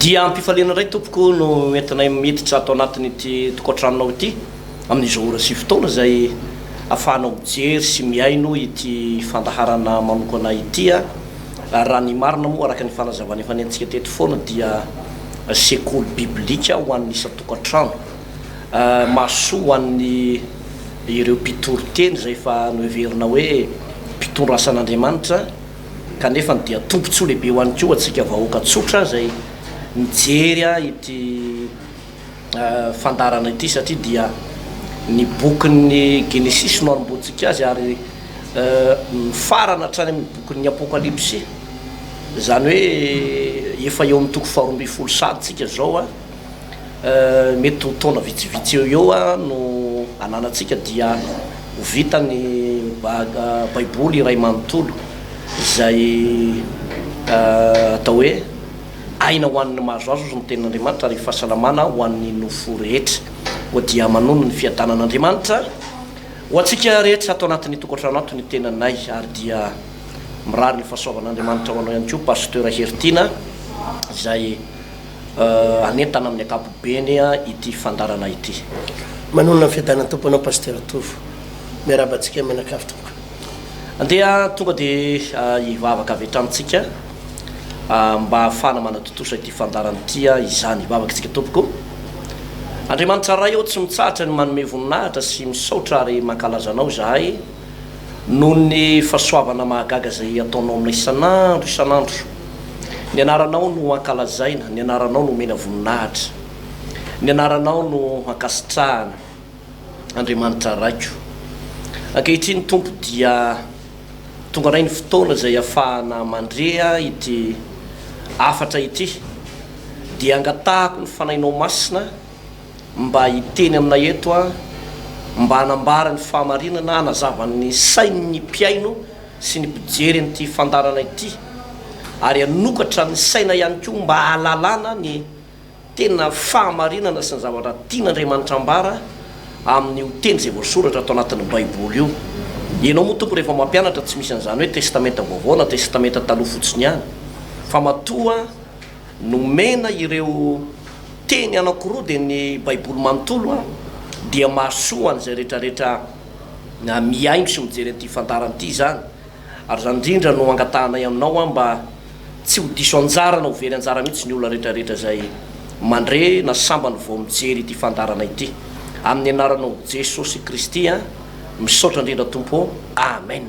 Dia am-pifaliana indray tompoko no entinay miditra ato anatin'ity tokantranonao ity amin'izao ora sy fotoana izay afahanao mijery sy mihaino ity fandaharana manokana ity. Raha ny marina moa araka ny fanazavana efa nentintsika teto foana dia sekoly biblika ho an'ny isan-tokantrano. Mahasoa ho an'ny ireo mpitory teny izay efa noheverina hoe mpitondra asan'Andriamanitra kanefa dia tombontsoa lehibe ho an'ny koa antsika vahoaka tsotra izay mijery ity fandaharana ity satria dia ny bokin'ny Genesisy no anombohantsika azy ary mifarana hatrany amin'ny bokin'ny Apokalypsy, izany hoe efa eo amin'ny toko faharoa ambin'ny folo sahady tsika izao a, mety ho taona vitsivitsy eo eo no ananantsika dia ho vita ny baiboly iray manontolo izay atao hoe Aina ho an'ny mahazoazo ozy ny tenin'Andriamanitra ary fahasalamana ho an'ny nofo rehetra. Koa dia manonona ny fiadanan'Andriamanitra ho antsika rehetra ato anatin'ny tokantrano ato ny tenanay ary dia mirary ny fahasoavan'Andriamanitra ho anao ihany koa Pasteur Heritiana izay hanentana amin'ny ankapobeny ity fandaharana ity. Manonona ny fiadanan'ny Tompo anao Pasteur Tovo. Miarahaba antsika mianakavy tompoko. Andeha tonga dia hivavaka avy hatrany tsika mba hahafahana manatontosa ity fandaharana ity izany. Hivavaka isika tompoko. Andriamanitra Ray ô, tsy mitsahatra ny manome voninahitra sy misaotra ary mankalaza Anao izahay noho ny fahasoavana mahagaga izay ataonao aminay isan'andro isan'andro. Ny anaranao no ankalazaina, ny anaranao no omena voninahitra, ny anaranao no ankasitrahana. Andriamanitra Raiko. Ankehitriny Tompo dia tonga indray ny fotoana izay afahana mandre ity hafatra ity, dia angatahako ny Fanahinao Masina mba hiteny aminay eto mba hanambara ny fahamarinana, hanazava ny sain'ny mpihaino sy ny mpijery an'ity fandaharana ity ary hanokatra ny saina ihany koa mba hahalalana ny tena fahamarinana sy ny zavatra tian'Andriamanitra ambara amin'io teny izay voasoratra ato anatin'ny Baiboly io. Ianao moa Tompo rehefa mampianatra tsy misy an'izany hoe Testamenta Vaovao na Testamenta Taloha fotsiny ihany fa matoa nomena ireo teny anankiroa dia ny Baiboly manontolo dia mahasoa an'izay rehetrarehetra mihaino sy mijery an'ity fandaharana ity izany. Ary izany indrindra no angatahanay aminao mba tsy ho diso anjara na ho very anjara mihitsy ny olona rehetra rehetra izay mandre na sambany vao mijery ity fandaharana ity. Amin'ny anaranao Jesosy Kristy an! Misaotra indrindra Tompo ô! Amen!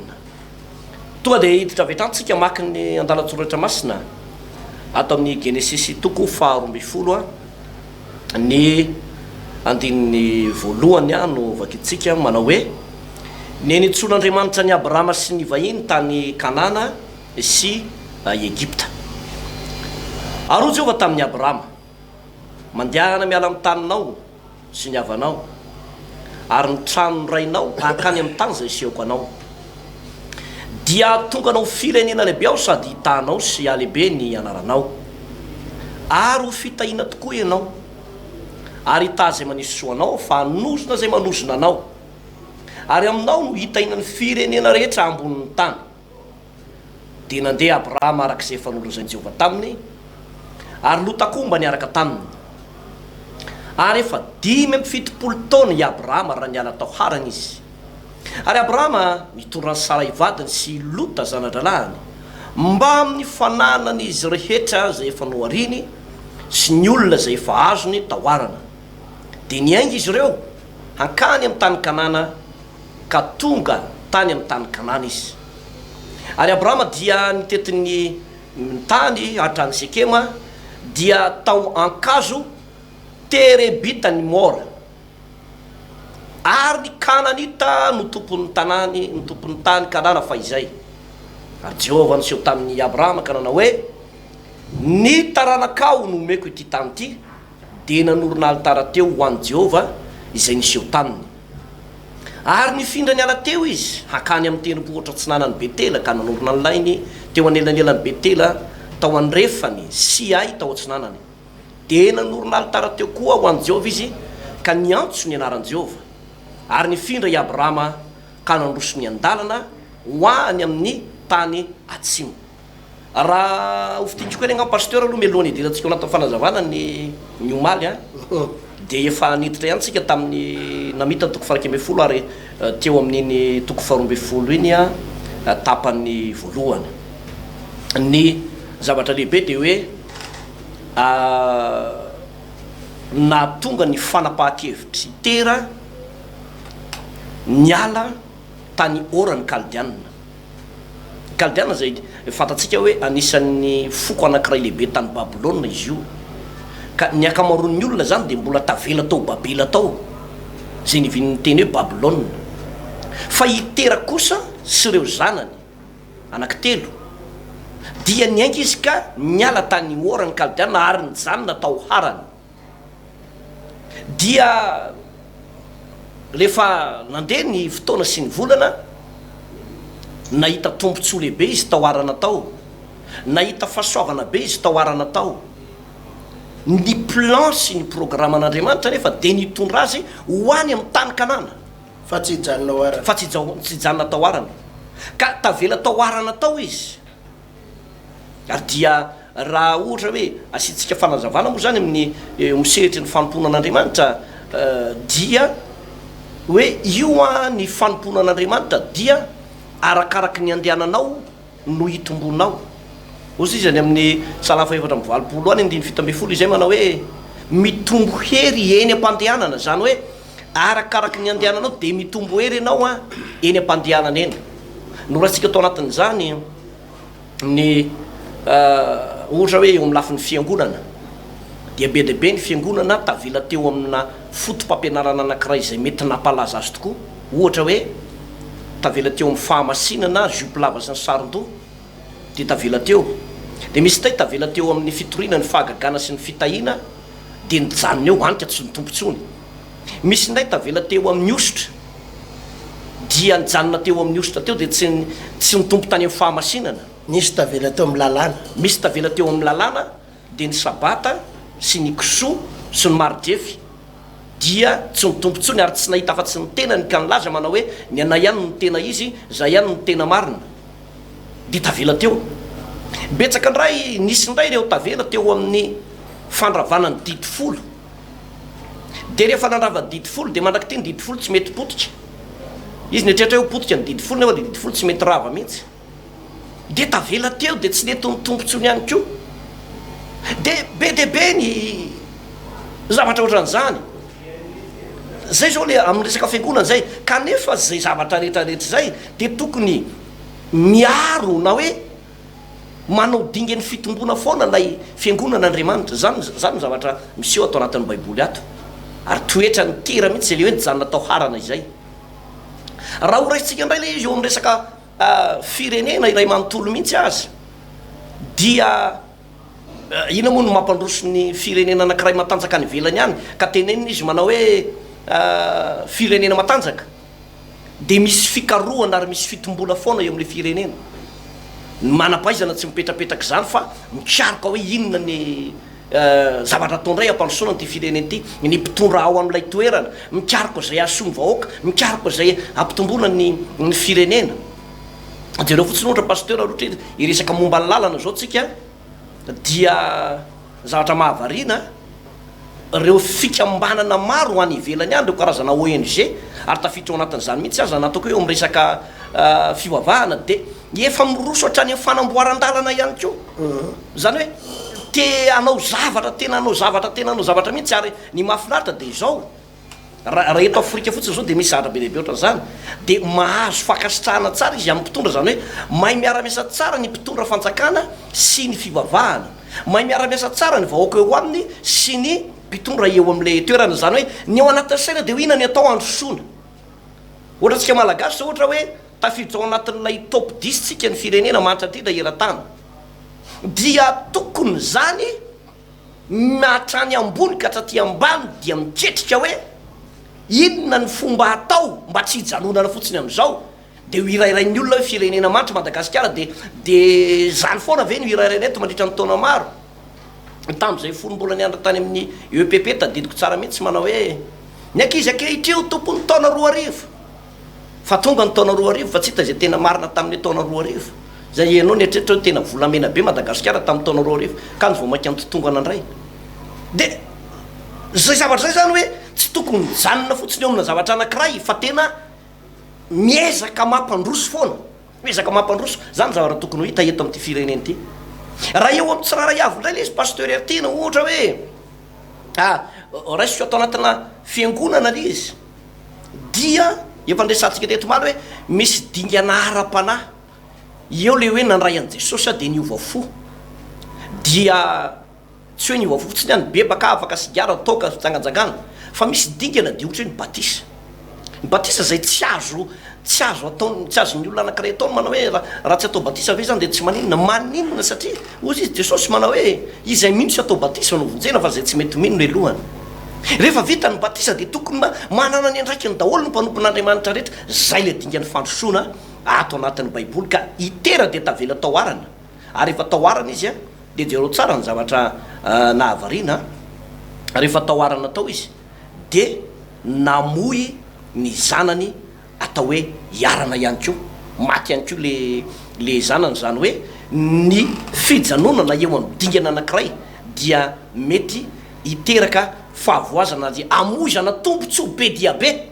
Tonga dia hiditra avy hatrany tsika hamaky ny andalan-tsoratra masina ato amin'ny Genesisy toko faha 12 an! Ny andininy voalohany no vakintsika manao hoe, Ny nitsoan'Andriamanitra an'i Abrahama sy ny vahiny tany Kanana sy Egypta. Ary hoy Jehovah tamin'i Abrahama, Mandehana miala amin'ny taninao sy ny havanao ary ny tranon'ny rainao hankany amin'ny tany izay asehoko anao. Dia hahatonga anao ho firenena lehibe Aho sady hitaha anao sy hahalehibe ny anaranao. Ary ho fitahiana tokoa ianao. Ary hitaha izay manisy soa anao Aho, fa hanozona izay manozona anao. Ary aminao no hitahiana ny firenena rehetra ambonin'ny tany. Dia nandeha Abrahama araka izay efa nolazain'i Jehovah taminy, ary Lota koa mba niaraka taminy. Ary efa 75 taona i Abrahama raha niala tao Harana izy. Ary Abrahama nitondra an'i Saray vadiny sy i Lota zana-drahalahiny, mbamin'ny fananan'izy rehetra izay efa nohariny sy ny olona izay efa azony tao Harana. Dia niainga izy ireo hankany amin'ny tany Kanana, ka tonga tany amin'ny tany Kanana izy. Ary Abrahama dia nitety ny tany hatrany Sekema, dia tao an-kazo terebintan'i Mora. Ary ny Kananita no tompon'ny tanàny, no tompon'ny tany Kanana fahizay. Ary Jehovah niseho tamin'i Abrahama ka nanao hoe, Ny taranakao no homeko ity tany ity, dia nanorina alitara teo ho an'i Jehovah izay niseho taminy. Ary nifindra niala teo izy hankany amin'ny tendrombohitra atsinanan'i Betela ka nanorina ny lainy teo anelanelan'i Betela tao andrefany sy Ay tao atsinanany. Dia nanorina alitara teo koa ho an'i Jehovah izy ka niantso ny anaran'i Jehovah. Ary nifindra i Abrahama ka nandroso niandalana ho any amin'ny tany atsimo. Raha ho fintiniko kely angamba Pasteur aloha mialohan'ny hidirantsika ao anatin'ny fanazavana ny ny omaly an, dia efa niditra ihany tsika tamin'ny namita ny toko faha 11 ary teo amin'iny toko faha 12 iny an tapany voalohany. Ny zavatra lehibe dia hoe nahatonga ny fanapahan-kevitr'i Tera niala tany Ora ny Kaldeana. Ny Kaldeana izay fantatsika hoe anisan'ny foko anankiray lehibe tany Babylona izy io. Ka ny ankamaroan'ny olona izany dia mbola tavela tao Babela tao, izay niavian'ny teny hoe Babylona. Fa i Tera kosa sy ireo zanany anankitelo dia niainga izy ka niala tany Ora ny Kaldeana ary nijanona tao Harana. Dia rehefa nandeha ny fotoana sy ny volana, nahita tombontsoa lehibe izy tao Harana tao, nahita fahasoavana be izy tao Harana tao. Ny plan sy ny programan'Andriamanitra anefa dia nitondra azy ho any amin'ny tany Kanana. Fa tsy hijanona ao Harana. Fa tsy hijanona tao Harana. Ka tavela tao Harana tao izy. Ary dia raha ohatra hoe asiantsika fanazavana moa izany amin'ny eo amin'ny sehatry ny fanompoana an'Andriamanitra dia hoe io an ny fanompoana an'Andriamanitra dia arakaraky ny andehananao no hitombonao. Hoy izy any amin'ny Salamo faha-84 any andininy 17 izay manao hoe mitombo hery eny am-pandehanana, izany hoe arakaraky ny andehananao dia mitombo hery ianao an eny am-pandehanana eny. Noraisintsika tao anatin'izany ny ohatra hoe eo amin'ny lafiny fiangonana dia be dia be ny fiangonana tavela teo amina foto-pampianarana anankiray izay mety nampalaza azy tokoa, ohatra hoe tavela teo amin'ny fahamasinana, jupe lava sy ny saron-doha dia tavela teo, dia misy indray tavela teo amin'ny fitoriana ny fahagagana sy ny fitahiana dia nijanona eo, hany ka tsy nitombo intsony. Misy indray tavela teo amin'ny hosotra, dia nijanona teo amin'ny hosotra teo, dia tsy tsy nitombo tany amin'ny fahamasinana. Nisy tavela teo amin'ny lalàna. Misy tavela teo amin'ny lalàna, dia ny sabata sy ny kisoa sy ny maridrefy dia tsy nitombo intsony ary tsy nahita afa-tsy ny tenany ka nilaza manao hoe, ny anay ihany no tena izy, izahay ihany no tena marina. Dia tavela teo. Betsaka indray, nisy indray ireo tavela teo amin'ny fandravana ny didy folo. Dia rehefa nandrava ny didy folo dia mandrak'ity ny didy folo tsy mety potika. Izy nieritreritra hoe ho potika ny didy folo nefa dia didy folo tsy mety rava mihitsy. Dia tavela teo dia tsy nety nitombo intsony ihany koa. Dia be dia be ny zavatra ohatran'izany. Zay zao le amin'ny resaka fiangonana zay. Kanefa zay zavatra rehetra rehetra zay dia tokony miaro na hoe Manao dingan'ny fitomboana foana ilay fiangonana Andriamanitra. Izany, izany no zavatra miseho ato anatin'ny Baiboly ato. Ary toetran'ny Tera mihitsy izay ilay hoe nijanona tao Harana izay. Raha horaisintsika indray ilay izy eo amin'ny resaka firenena iray manontolo mihitsy aza, dia inona moa no mampandroso ny firenena anankiray matanjaka any ivelany any, ka tenenina izy manao hoe firenena matanjaka? dia misy fikarohana ary misy fitomboana foana eo amin'ilay firenena. Ny manam-pahaizana tsy mipetrapetraka izany fa mikaroka hoe inona ny zavatra atao indray hampandrosoana an'ity firenena ity. Ny mpitondra ao amin'ilay toerana, mikaroka izay hahasoa ny vahoaka, mikaroka izay hampitomboana ny ny firenena. Jereo fotsiny ohatra Pasteur raha ohatra hiresaka momba ny lalana izao tsika dia zavatra mahavariana, ireo fikambanana maro any ivelany any, ireo karazana ONG, ary tafiditra ao anatin'izany mihitsy aza na ataoko hoe eo amin'ny resaka fivavahana dia efa miroso hatrany amin'ny fanamboaran-dalana ihany koa. Izany hoe te hanao zavatra, tena hanao zavatra, tena hanao zavatra mihitsy ary ny mahafinaritra dia izao, Raha eto Afrika fotsiny izao dia misy zavatra be dia be ohatran'izany, dia mahazo fankasitrahana tsara izy amin'ny mpitondra, izany hoe mahay miara-miasa tsara ny mpitondra fanjakana sy ny fivavahana, mahay miara-miasa tsara ny vahoaka eo aminy sy ny mpitondra eo amin'ilay toerana, izany hoe ny ao anatin'ny saina dia hoe inona ny atao handrosoana. Ohatra antsika Malagasy izao ohatra hoe tafiditra ao anatin'ilay top dix tsika ny firenena mahantra indrindra eran-tany, dia tokony izany Na hatrany ambony ka hatraty ambany dia miketrika hoe inona ny fomba atao mba tsy hijanonana fotsiny amin'izao dia ho hirairain'ny olona hoe firenena mantra Madagasikara dia dia izany foana ve no hirairaina eto mandritra ny taona maro? Tamin'izay fony mbola nianatra tany amin'ny EPP tadidiko tsara mihitsy manao hoe ny ankizy ankehitrio tompon'ny taona 2000 fa tonga ny taona 2000 fa tsy hita izay tena marina tamin'ny taona 2000. Izay ianao nieritreritra hoe tena volamena be Madagasikara tamin'ny taona 2000, kanjo vao mainka nitotongana indray. Dia izay zavatra izay izany hoe tsy tokony mijanona fotsiny eo amina zavatra anankiray fa tena miezaka mampandroso foana. Miezaka mampandroso. Izany ny zavatra tokony ho hita eto amin'ity firenena ity. Raha eo amin'ny tsirairay avy indray ilay izy Pasteur Heritiana, ohatra hoe ah, raisiko ato anatina fiangonana ilay izy, dia efa niresahantsika teto omaly hoe misy dingana ara-panahy. Eo ilay hoe nandray an'i Jesosy aho dia niova fo. Dia Tsy hoe niova fo fotsiny aho, nibebaka, afaka sigara, toaka, fijangajangana, fa misy dingana dia ohatra hoe ny batisa. Ny batisa izay tsy azo tsy azo atao, tsy azon'ny olona anankiray atao ny manao hoe raha tsy atao batisa ve izany dia tsy maninona. Maninona satria hozy izy Jesosy manao hoe izay mino sy atao batisa no vonjena fa izay tsy mety mino no helohana. Rehefa vita ny batisa dia tokony manana ny andraikiny daholo ny mpanompon'Andriamanitra rehetra. Izay ilay dingan'ny fandrosoana ato anatin'ny baiboly ka i Tera dia tavela tao Harana ary efa tao Harana izy Dia jereo tsara ny zavatra nahavariana an! Rehefa tao Harana tao izy dia namoy ny zanany atao hoe Iharana ihany koa. Maty ihany koa le le zanany, izany hoe ny fijanonana eo amin'ny dingana anankiray dia mety hiteraka fahavoazana ary hamoizana tombontsoa be dia be.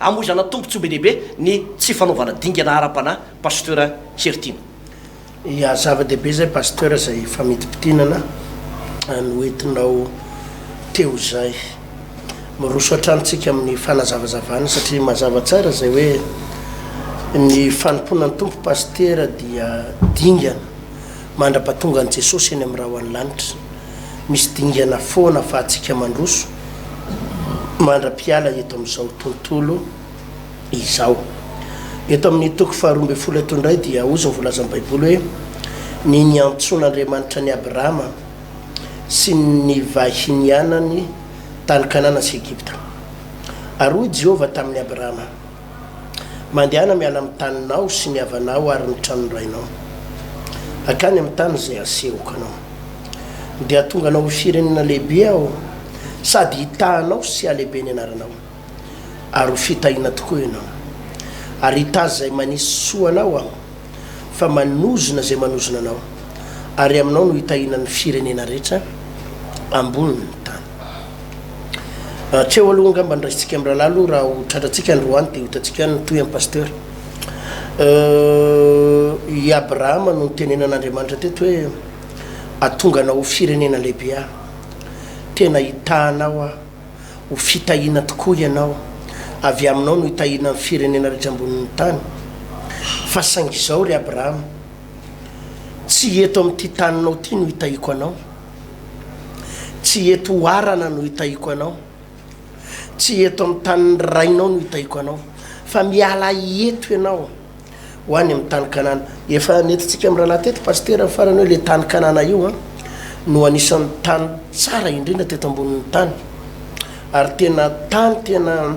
Hamoizana tombontsoa be dia be ny tsy fanaovana dingana ara-panahy Pasteur Heritiana. Ya, zava-dehibe izay Pasteur izay famidimpitinana noentinao teo izay. Miroso hatrany tsika amin'ny fanazavazavana satria mazava tsara izay hoe ny fanompoana ny Tompo Pasitera dia dingana mandra-pahatonga an'i Jesosy eny amin'ny rahon'ny lanitra. Misy dingana foana afahantsika mandroso mandra-piala eto amin'izao tontolo izao. Eto amin'ny toko faharoa ambin'ny folo eto indray dia hozy ny voalazan'ny Baiboly hoe, Ny niantsoan'Andriamanitra an'i Abrahama sy ny nivahinianany tany Kanana sy Egypta. Ary hoy Jehovah tamin'i Abrahama, Mandehana miala amin'ny taninao sy ny havanao ary ny tranon'ny rainao, hankany amin'ny tany izay hasehoko anao. Dia hahatonga anao ho firenena lehibe Aho, sady hitaha anao sy halehibe ny anaranao, ary ho fitahiana tokoa ianao. Ary hitaha izay manisy soa anao Aho, fa manozona izay manozona anao, ary aminao no hitahiana ny firenena rehetra ambonin'ny tany. Hatreo aloha angamba ny raisintsika amin'ny rahalahy aloha raha ho tratrantsika androany dia ho hitantsika any ny tohiny Pasteur. I Abrahama no nitenenan'Andriamanitra teto hoe atonga anao ho firenena lehibe aho. Tena hitaha anao aho. Ho fitahiana tokoa ianao. Avy aminao no hitahiana ny firenena rehetra ambonin'ny tany. Fa saingy izao ry Abrahama, tsy eto amin'ity taninao ity no hitahiako anao. Tsy eto Harana no hitahiako anao. Tsy eto amin'ny tanin'ny rainao no hitahiako anao. Fa miala eto ianao ho any amin'ny tany Kanana. Efa nentintsika amin'ny rahalahy teto Pasitera ny farany hoe ilay tany Kanana io an, no anisan'ny tany tsara indrindra teto ambonin'ny tany. Ary tena tany tena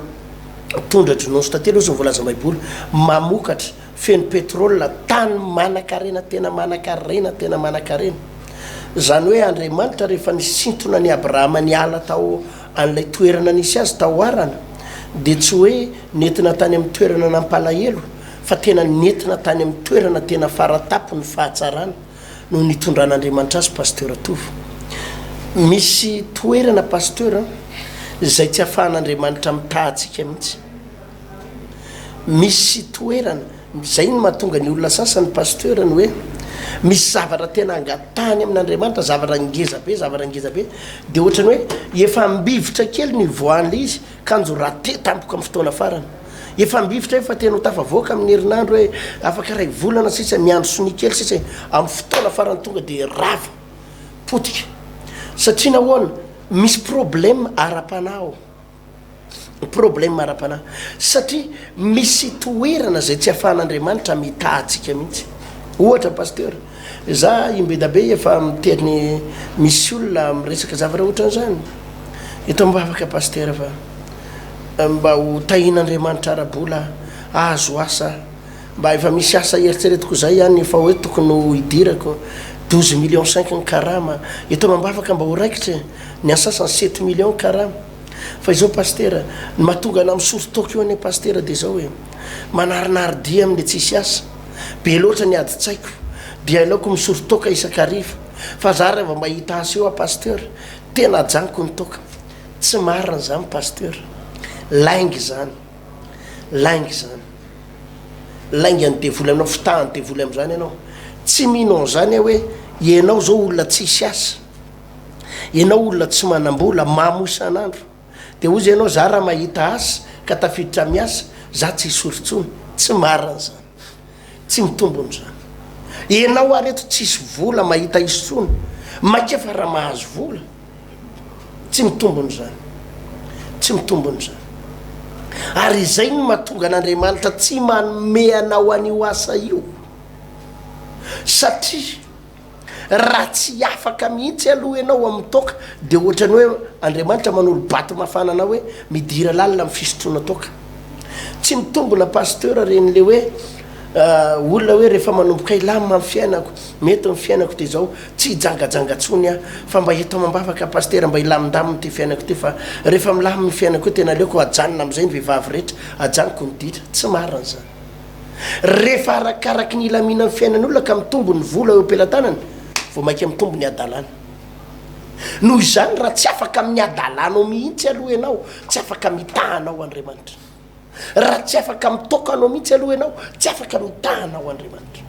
tondra-dronono sy tantely hozy ny voalazan'ny Baiboly. Mamokatra. Feno pétrole, tany manankarena tena manankarena tena manankarena. Izany hoe Andriamanitra rehefa nisintona an'i Abrahama niala tao an'ilay toerana nisy azy tao Harana dia tsy hoe nentina tany amin'ny toerana nampalahelo fa tena nentina tany amin'ny toerana tena faratapon'ny fahatsarana no nitondran'Andriamanitra azy Pasteur Tovo. Misy toerana Pasteur izay tsy afahan'Andriamanitra mitaha antsika mihitsy. Misy toerana, izay no mahatonga ny olona sasany pasteur ny hoe misy zavatra tena angatahany amin'Andriamanitra, zavatra ngeza be, zavatra ngeza be, dia ohatrany hoe efa ambivitra kely no ivoahan'ilay izy, kanjo raté tampoka amin'ny fotoana farany. Efa ambivitra efa tena ho tafavoaka amin'ny herinandro hoe afaka iray volana sisa, miandry sonia kely sisa e, amin'ny fotoana farany tonga dia rava, potika. Satria nahoana? Misy problème ara-panahy ao. Problème ara-panahy. Satria misy toerana izay tsy afahan'Andriamanitra mitaha antsika mihitsy. Ohatra Pasteur, za imbedabe efa miteny misy olona miresaka zavatra ohatran'izany. Eto am-bavaka Pasteur fa mba ho tahian'Andriamanitra ara-bola, hahazo asa, mba efa misy asa eritreretiko izay ihany efa hoe tokony ho hidirako, douze millions cinq ny karama, eto am-bavaka mba ho raikitra e, ny an'ny sasany sept millions ny karama. Fa izao Pasitera, ny mahatonga anah misoro-toaka io anie Pasitera dia izao e, manarinary dia amin'ilay tsisy asa, be loatra ny adin-tsaiko, Dia aleoko misoro toaka isan-kariva fa za raha vao mahita asa eo aho Pasteur, tena ajanoko ny toaka. Tsy marina izany Pasteur. Lainga izany. Lainga izany. Laingan'ny devoly aminao, fitahan'ny devoly amin'izany ianao. Tsy mino an'izany aho hoe ianao izao olona tsisy asa, ianao olona tsy manam-bola, mamo isan'andro. Dia hozy ianao za raha mahita asa ka tafiditra miasa, za tsy hisory intsony. Tsy marina izany. Tsy mitombona izany. Ianao ary eto tsisy vola mahita hisotroana, maika fa raha mahazo vola. Tsy mitombona izany. Tsy mitombona izany. Ary izay no mahatonga an'Andriamanitra tsy manome anao an'io asa io. Satria raha tsy afaka mihitsy aloha ianao amin'ny toaka dia ohatran'ny hoe Andriamanitra manolo-bato mafana anao hoe midira lalina amin'ny fisotroana toaka. Tsy mitombona pasteur reny le hoe olona hoe rehefa manomboka hilamina ny fiainako, mety ny fiainako dia izao, Tsy hijangajanga tsony aho fa mba eto amam-bavaka Pasitera mba hilamindamina ity fiainako ity fa rehefa milamina io fiainako io tena aleoko ajanona amin'izay ny vehivavy rehetra ajanoko ny ditra. Tsy marina izany. Rehefa arakaraky ny hilaminan'ny fiainan'ny olona ka mitombo ny vola eo am-pelatanany vao mainka mitombo ny hadalana. Noho izany raha tsy afaka amin'ny hadalanao mihitsy aloha ianao tsy afaka mitaha anao Andriamanitra. Raha tsy afaka mitoka anao mihitsy aloha ianao, tsy afaka mitaha anao Andriamanitra.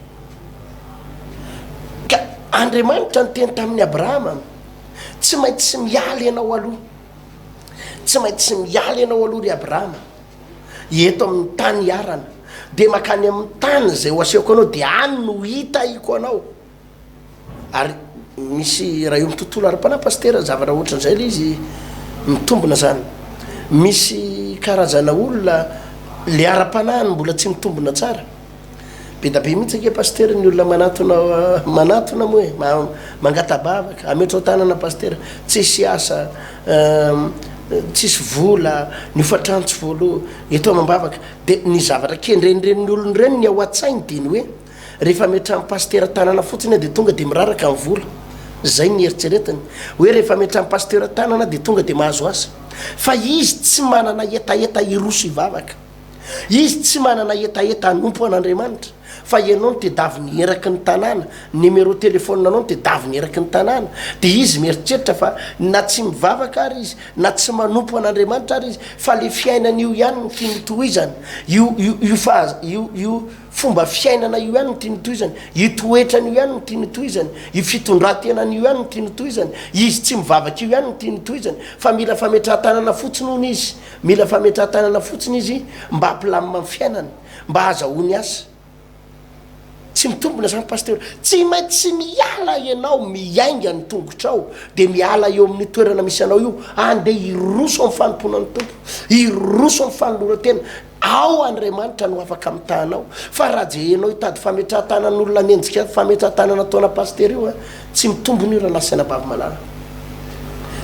Ka Andriamanitra niteny tamin'i Abrahama, tsy maintsy miala ianao aloha. Tsy maintsy miala ianao aloha ry Abrahama. Eto amin'ny tany iharana. Dia makany amin'ny tany izay ho asehoko anao, dia any no hitahiko anao. Ary misy raha eo amin'ny tontolo ara-panahy pasitera zavatra ohatran'izay ilay izy mitombina zany. Misy karazana olona le ara-panahiny mbola tsy mitombina tsara. Be da be mihitsy ange pasitera ny olona manatona manatona moa e, mangata-bavaka, ametrao tanana pasitera, tsisy asa, tsisy vola, ny hofantrano tsy voaloa, eto amam-bavaka. Dia ny zavatra kendren'iren'ny olona ireny ny ao an-tsainy dia ny hoe Rehefa ametrahan'ny pasitera tanana fotsiny dia tonga dia miraraka ny vola. Zay ny eritreretiny. Hoe rehefa ametrahan'ny pasitera tanana dia tonga dia mahazo asa. Fa izy tsy manana hetaheta hiroso hivavaka. Izy tsy manana hetaheta hanompo an'Andriamanitra. Fa ianao no tedaviny eraky ny tanàna, numéro téléphone anao no tedaviny eraky ny tanàna. Dia izy mieritreritra fa na tsy mivavaka ary izy, na tsy manompo an'Andriamanitra ary izy, fa le fiainana io ihany no tiany hotohizana. Io, io, io faha, io, io. Fomba fiainana io ihany no tiany hotohizana, io toetrany io ihany no tiany hotohizana, io fitondran-tenany io ihany no tiany hotohizana, izy tsy mivavaka io ihany no tiany hotohizana, fa mila fametrahan-tanana fotsiny hono izy, mila fametrahan-tanana fotsiny izy mba hampilamina ny fiainany, mba hahazahoany asa. Tsy mitombina izany Pasteur. Tsy maintsy miala ianao, miainga ny tongotrao, dia miala eo amin'io toerana misy anao io, andeha hiroso amin'ny fanompoana ny Tompo, hiroso amin'ny fanoloran-tena, Ao Andriamanitra no afaka mitaha anao fa raha jehenao hitady fametrahan-tanan'olona hanenjika fametrahan-tanana ataona pasitera io a, tsy mitombona io rahalahy sy anabavy malala.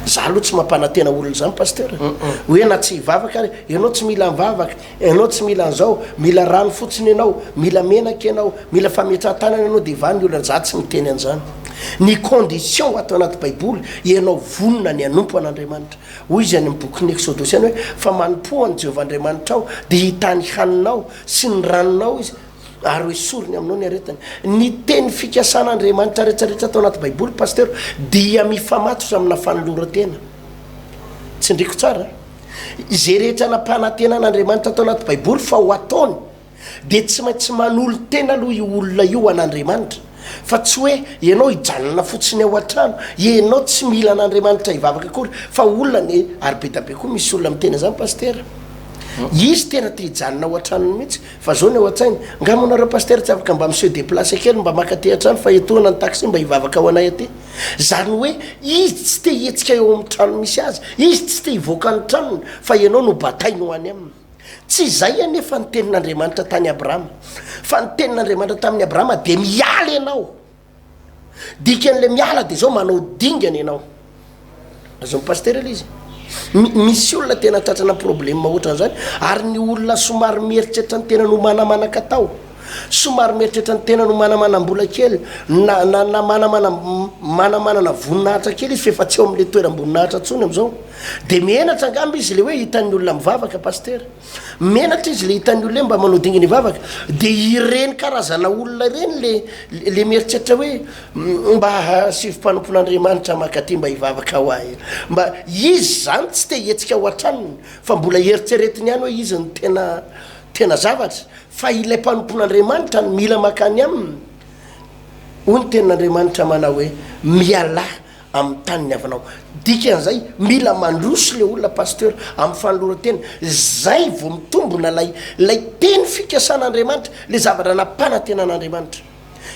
Za aloha tsy mampanantena olona izany pasitera hoe na tsy hivavaka ary ianao tsy mila mivavaka, ianao tsy mila an'izao, mila rano fotsiny ianao, mila menaka ianao, mila fametrahan-tanana ianao dia hivaha ny olana, za tsy miteny an'izany. Ny condition ato anaty baiboly ianao vonona ny hanompo an'Andriamanitra. Hoy izy any amin'ny bokin'ny Eksodosy any hoe, Fa manompoa an'i Jehovah Andriamanitrao, dia hitahy ny haninao sy ny ranonao izy, ary hoesoriny aminao ny aretiny. Ny teny fikasan'Andriamanitra rehetrarehetra ato anaty Baiboly, Pasteur, dia mifamatotra amina fanoloran-tena. Tsindriko tsara an! Izay rehetra nampanantenan'Andriamanitra ato anaty Baiboly fa ho ataony, dia tsy maintsy manolo-tena aloha io olona io ho an'Andriamanitra, fa tsy hoe ianao hijanona fotsiny ao an-trano, ianao tsy mila an'Andriamanitra hivavaka akory, fa olona anie, ary be da be koa misy olona miteny an'izany Pasitera, izy tena te hijanona ao an-tranony mihitsy, fa zao ny ao an-tsainy, nga moa nareo Pasitera tsy afaka mba mi-se déplacer kely mba maka aty an-trano fa etoana ny taxi mba hivavaka ho anay aty, zany hoe izy tsy te hihetsika eo amin'ny trano misy azy, izy tsy te hivoaka ny tranony, fa ianao no batainy ho any aminy. Tsy izay anefa ny tenin'Andriamanitra tany Abrahama, fa ny tenin'Andriamanitra tamin'i Abrahama dia miala ianao. Dikan'ilay miala dia izao, manao dingana ianao. Azon'ny pasitera ilay izy. Misy olona tena tratrana problème ohatran'izany, ary ny olona somary mieritreritra ny tenany ho manamanaka atao. Somary mieritreritra ny tenany ho manamanam-bola kely na na na manamana manamanana voninahitra kely izy f'efa tsy eo amin'ilay toeram-boninahitra intsony amin'izao. Dia menatra angamba izy ilay hoe hitan'ny olona mivavaka Pasitera. Menatra izy ilay hitan'ny olona hoe mba manao dingana hivavaka. Dia ireny karazana olona ireny le le mieritreritra hoe mba asivo mpanompon'Andriamanitra mankaty mba hivavaka ho ahy. Mba izy izany tsy te hihetsika ao an-tranony fa mbola eritreretiny ihany hoe izy no tena tena zavatra. Fa ilay mpanompon'Andriamanitra no mila mankany aminy. Hoy ny tenin'Andriamanitra manao hoe, Mialà amin'ny tanin'ny havanao. Dikan'izay, mila mandroso ilay olona Pasteur amin'ny fanoloran-tena. Izay vao mitombina ilay ilay teny fikasan'Andriamanitra, ilay zavatra nampanantenan'Andriamanitra.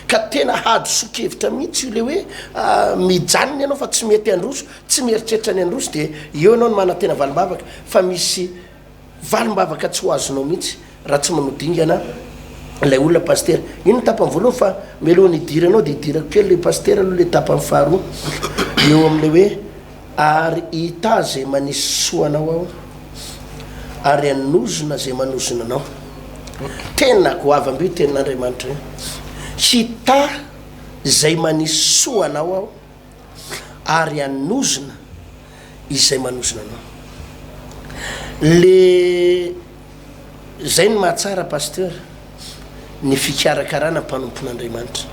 Ka tena hadisoan-kevitra mihitsy io ilay hoe mijanona ianao fa tsy mety handroso, tsy mieritreritra ny handroso dia eo ianao no manantena valim-bavaka fa misy Valim-bavaka tsy ho azonao mihitsy raha tsy manao dingana ilay olona pasitera. Iny ny tapany voalohany fa mialohan'ny hidiranao dia hidirako kely ilay pasitera aloha ilay tapany faharoa eo amin'ilay hoe ary hitaha izay manisy soa anao aho ary hanozona izay manozona anao. Tena goavam-be io tenin'Andriamanitra io. Hitaha izay manisy soa anao aho ary hanozona izay manozona anao. Le zay no mahatsara Pasteur ny fikarakarana mpanompon'Andriamanitra.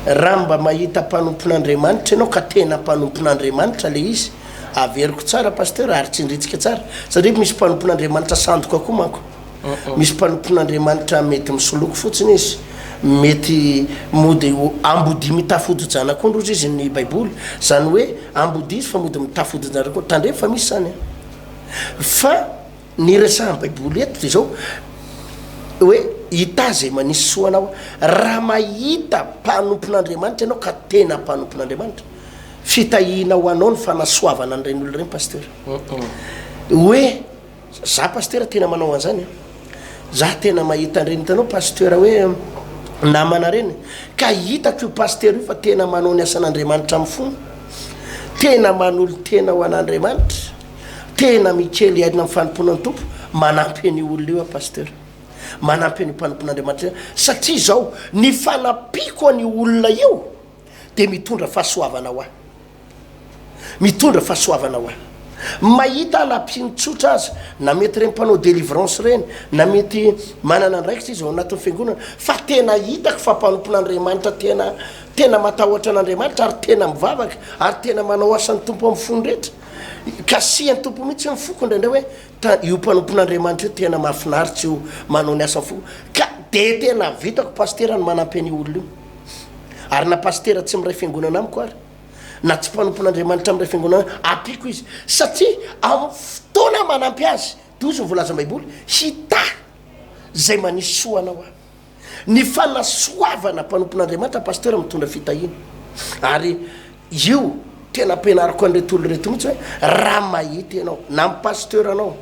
Raha mba mahita mpanompon'Andriamanitra ianao ka tena mpanompon'Andriamanitra le izy, averiko tsara Pasteur ary tsindritsika tsara satria misy mpanompon'Andriamanitra sandoka koa manko. Misy mpanompon'Andriamanitra mety misoloky fotsiny izy, mety mody ambodia mitafy hodi-janak'ondry hozy izy ny baiboly, zany hoe ambodia izy fa mody mitafy hodin-janak'ondry, tandremo fa misy zany an! Fa ny resahan'ny baiboly eto dia zao hoe hitahy izay manisy soa anao aho, raha mahita mpanompon'Andriamanitra ianao ka tena mpanompon'Andriamanitra, fitahiana ho anao ny fanasoavana an'ireny olona ireny pasteur, hoe. Za pasitera tena manao an'zany a! Za tena mahita an'ireny hitanao pasteur hoe namana reny ka hitako io pasitera io fa tena manao ny asan'Andriamanitra amin'ny fony, tena manolo-tena ho an'Andriamanitra, tena mikely aina amin'ny fanompoana ny Tompo, manampy an'io olona io aho pasteur, manampy an'io mpanompon'Andriamanitra io satria izao ny fanampiako an'io olona io dia mitondra fahasoavana ho ahy. Mitondra fahasoavana ho ahy. Mahita na mpino tsotra aza, na mety ireny mpanao délivrance ireny, na mety manana andraikitra izy ao anatin'ny fiangonana, fa tena hitako fa mpanompon'Andriamanitra tena tena matahotra an'Andriamanitra ary tena mivavaka ary tena manao asan'ny Tompo amin'ny fony rehetra. Kasihan'ny Tompo mihitsy ny foko indraindray hoe ta io mpanompon'Andriamanitra io tena mahafinaritra io manao ny asan'ny fo ka de tena vitako pasitera ny manampy an'io olona io. Ary na pasitera tsy miray fiangonana amiko ary. na tsy mpanompon'Andriamanitra amin'ilay fiangonana, ampiako izy, satria amin'ny fotoana manampy azy, dia hozy ny voalazan'ny Baiboly, hitahy izay manisy soa anao aho. Ny fanasoavana mpanompon'Andriamanitra, pasteur, mitondra fitahiana. Ary io tena ampianariko an'ireto olona ireto mihitsy hoe, raha mahita ianao, na ny pasteur anao,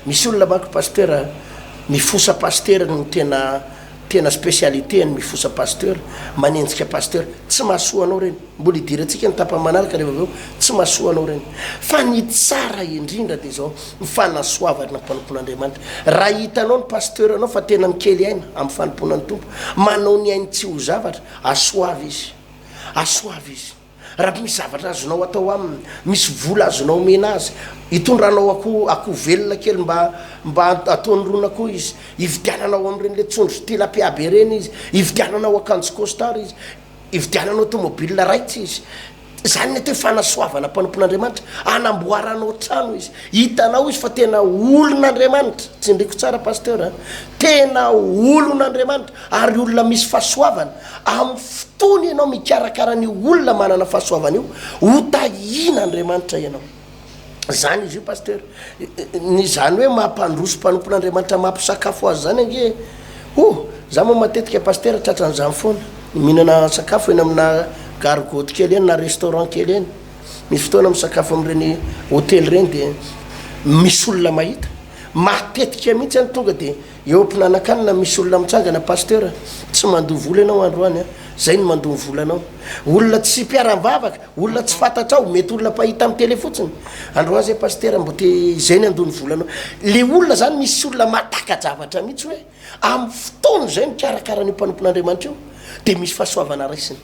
Misy olona manko pasteur mifosa pasteur no tena tena spécialité ny mifosa pasteur, manenjika pasteur, tsy mahasoa anao ireny, mbola hidirantsika ny tapany manaraka rehefa avy eo, tsy mahasoa anao ireny, fa ny tsara indrindra dia izao, ny fanasoavana ny mpanompon'Andriamanitra, raha hitanao ny pasteur anao fa tena mikely aina amin'ny fanompoana ny Tompo, manao ny ainy tsy ho zavatra, asoavy izy, asoavy izy. Raha misy zavatra azonao atao aminy, misy vola azonao omena azy, hitondranao akoho akoho velona kely mba mba ataony ron'akoho izy, hividiananao amin'ireny le tsondro tilapia be ireny izy, hividiananao akanjo costard izy, hividiananao tomobile raitra izy. Izany ny atao hoe fanasoavana mpanompon'Andriamanitra, anamboaranao trano izy, hitanao izy fa tena olon'Andriamanitra, tsindriko tsara pasteur a, tena olon'Andriamanitra ary olona misy fahasoavana, Amin'ny fotoana ianao mikarakara an'io olona manana fahasoavana io, ho tahian'Andriamanitra ianao. Zany izy io Pasteur. Ny zany hoe mampandroso mpanompon'Andriamanitra mampisakafo azy zany ange oh! Za moa matetika Pasteur tratran'izany foana. Mihinana sakafo eny amina gargote kely eny na restaurant kely eny. Misy fotoana misakafo amin'ireny hotely ireny dia misy olona mahita. Matetika mihitsy any tonga dia Eo am-pinanan-kanina misy olona mitsangana, Pasteur, tsy mandoa vola ianao androany an! Zay no mandoa ny volanao. Olona tsy mpiara-mivavaka, olona tsy fantatrao, mety olona mpahita amin'ny télé fotsiny. Androany zay pasitera mbo te izay ny handoa ny volanao. Le olona zany misy olona mahataka-javatra mihitsy hoe amin'ny fotoana izay mikarakara an'io mpanompon'Andriamanitra io dia misy fahasoavana raisiny.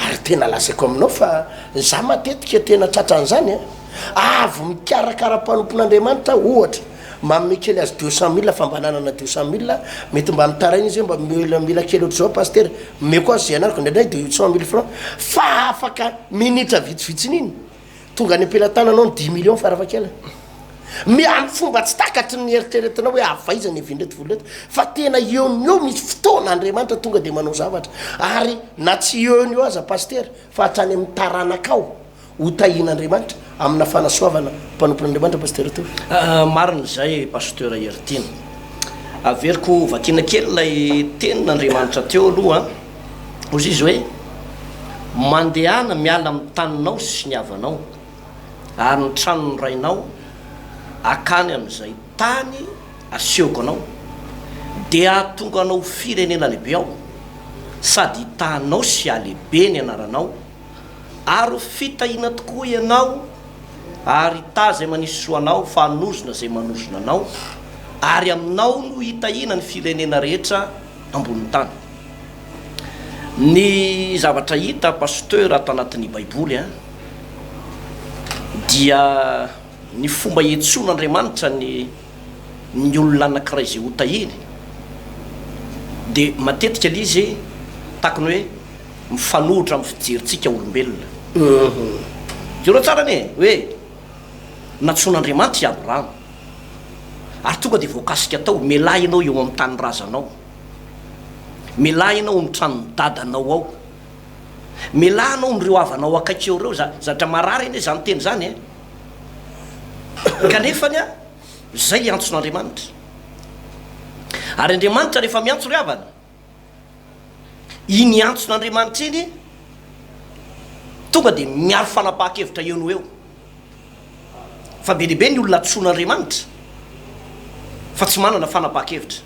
Ary tena lazaiko aminao fa za matetika tena tratran'izany an! Avy mikarakara mpanompon'Andriamanitra aho ohatra, manome kely azy deux cent mille fa mba nanana deux cent mille aho, mety mba mitaraina izy hoe mba mila mila kely ohatr'izao pasitera, omeko azy izay anarako, indraindray deux cent mille francs, fa afaka minitra vitsivitsin'iny, Tonga any am-pelatananao ny dix millions farafahakeliny. Mi amin'ny fomba tsy takatry ny eritreretinao hoe avy aiza ny havian'ireto vola ireto, fa tena eo no eo misy fotoana Andriamanitra tonga dia manao zavatra. Ary na tsy eo no eo aza Pasitera fa hatrany amin'ny taranakao ho tahian'Andriamanitra amina fanasoavana mpanompon'Andriamanitra Pasitera Tovo. Marina izay Pasteur Heritiana. Averiko vakiana kely ilay tenin'Andriamanitra teo aloha. Hoy izy hoe, Mandehana miala amin'ny taninao sy ny havanao, ary ny tranon'ny rainao, hankany amin'izay tany asehoko anao, dia hahatonga anao ho firenena lehibe aho, sady hitahanao sy hahalehibe ny anaranao, ary ho fitahiana tokoa ianao, ary hitaha izay manisy soa anao, fa hanozona izay manozona anao, ary aminao no hitahiana ny firenena rehetra ambonin'ny tany. Ny zavatra hita Pasteur ato anatin'ny baiboly an, dia ny fomba iantsoan'Andriamanitra ny ny olona anankiray izay ho tahiny dia matetika ilay izy tahaka ny hoe mifanohitra amin'ny fijerintsika olombelona. Jereo tsara anie e, hoe nantsoin'Andriamanitra i Abrahama ary tonga dia voakasika tao, mialà ianao eo amin'ny tanindrazanao. Mialà ianao amin'ny tranon'ny dadanao ao. Mialà anao amin'ireo havanao akaiky eo ireo. Zavatra marary anie izany teny izany e. Kanefa anie izay ilay antson'Andriamanitra. Ary Andriamanitra rehefa miantso ry havana, iny antson'Andriamanitra iny tonga dia miaro fanapahan-kevitra eo no eo. Fa be dia be ny olona antsoin'Andriamanitra fa tsy manana fanapahan-kevitra.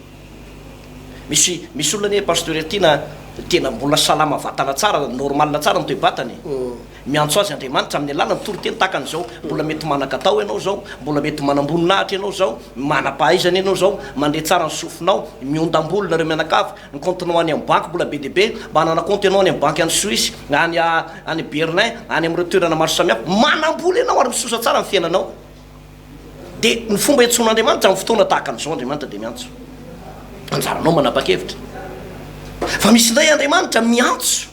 Misy misy olona anie Pasteur Tiana tena mbola salama vatana tsara, normal tsara ny toe-batany e. Miantso azy Andriamanitra amin'ny alalan'ny toriteny tahaka an'izao, mbola mety manan-katao ianao izao, mbola mety manam-boninahitra ianao izao, manam-pahaizana ianao izao, mandre tsara ny sofinao, miondam-bolo nareo mianakavy, Ny kaontinao any amin'ny banky mbola be dia be, manana kaonty ianao any amin'ny banky any Suisse, any any Berlin, any amin'ireo toerana maro samihafa. Manam-bola ianao ary misosa tsara ny fiainanao. Dia ny fomba iantsoan'Andriamanitra amin'ny fotoana tahaka an'izao Andriamanitra dia miantso. Anjaranao manapa-kevitra. Fa misy indray Andriamanitra miantso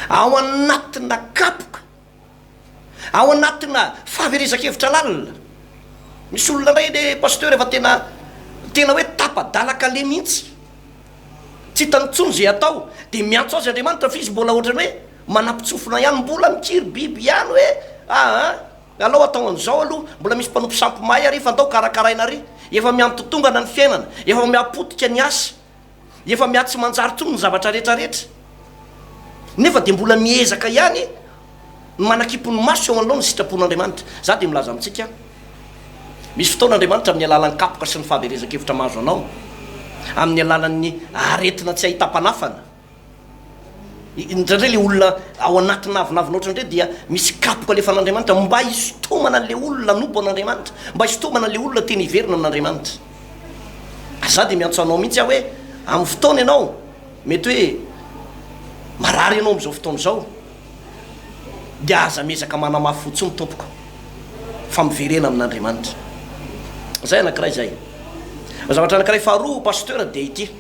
ao anatina kapoka. Ao anatina fahaverezan-kevitra lalina. Misy olona indray le pasteur efa tena tena hoe tapa-dalan-kaleha mihitsy. Tsy hitany intsony izay atao, dia miantso azy Andriamanitra fa izy mbola ohatran'ny hoe manampitsofina ihany, mbola mikiry biby ihany hoe aa alao atao an'izao aloha, mbola misy mpanompo sampy mahay ary fa ndao karakaraina ary. Efa mihamitontongana ny fiainana, efa mihapotika ny asa. Efa miha tsy manjary intsony ny zavatra rehetra rehetra. Nefa dia mbola miezaka ihany ny manakipy ny maso eo anoloana ny sitrapon'Andriamanitra. Izaho dia milaza amintsika, misy fotoana Andriamanitra amin'ny alalan'ny kapoka sy ny fahaverezan-kevitra mahazo anao, amin'ny alalan'ny aretina tsy ahitam-panafana, Indraindray ilay olona ao anatina avonavona ohatran'ireny dia misy kapoka alefan'Andriamanitra mba hisintomana an'ilay olona hanompo an'Andriamanitra, mba hisintomana an'ilay olona tena hiverina amin'Andriamanitra. Ary izaho dia miantso anao mihitsy aho hoe amin'ny fotoana ianao, mety hoe marary ianao amin'izao fotoana izao, dia aza miezaka manamafy fo intsony tompoko, fa miverena amin'Andriamanitra. Izay anankiray izay. Zavatra anankiray faharoa Pasteur dia ity.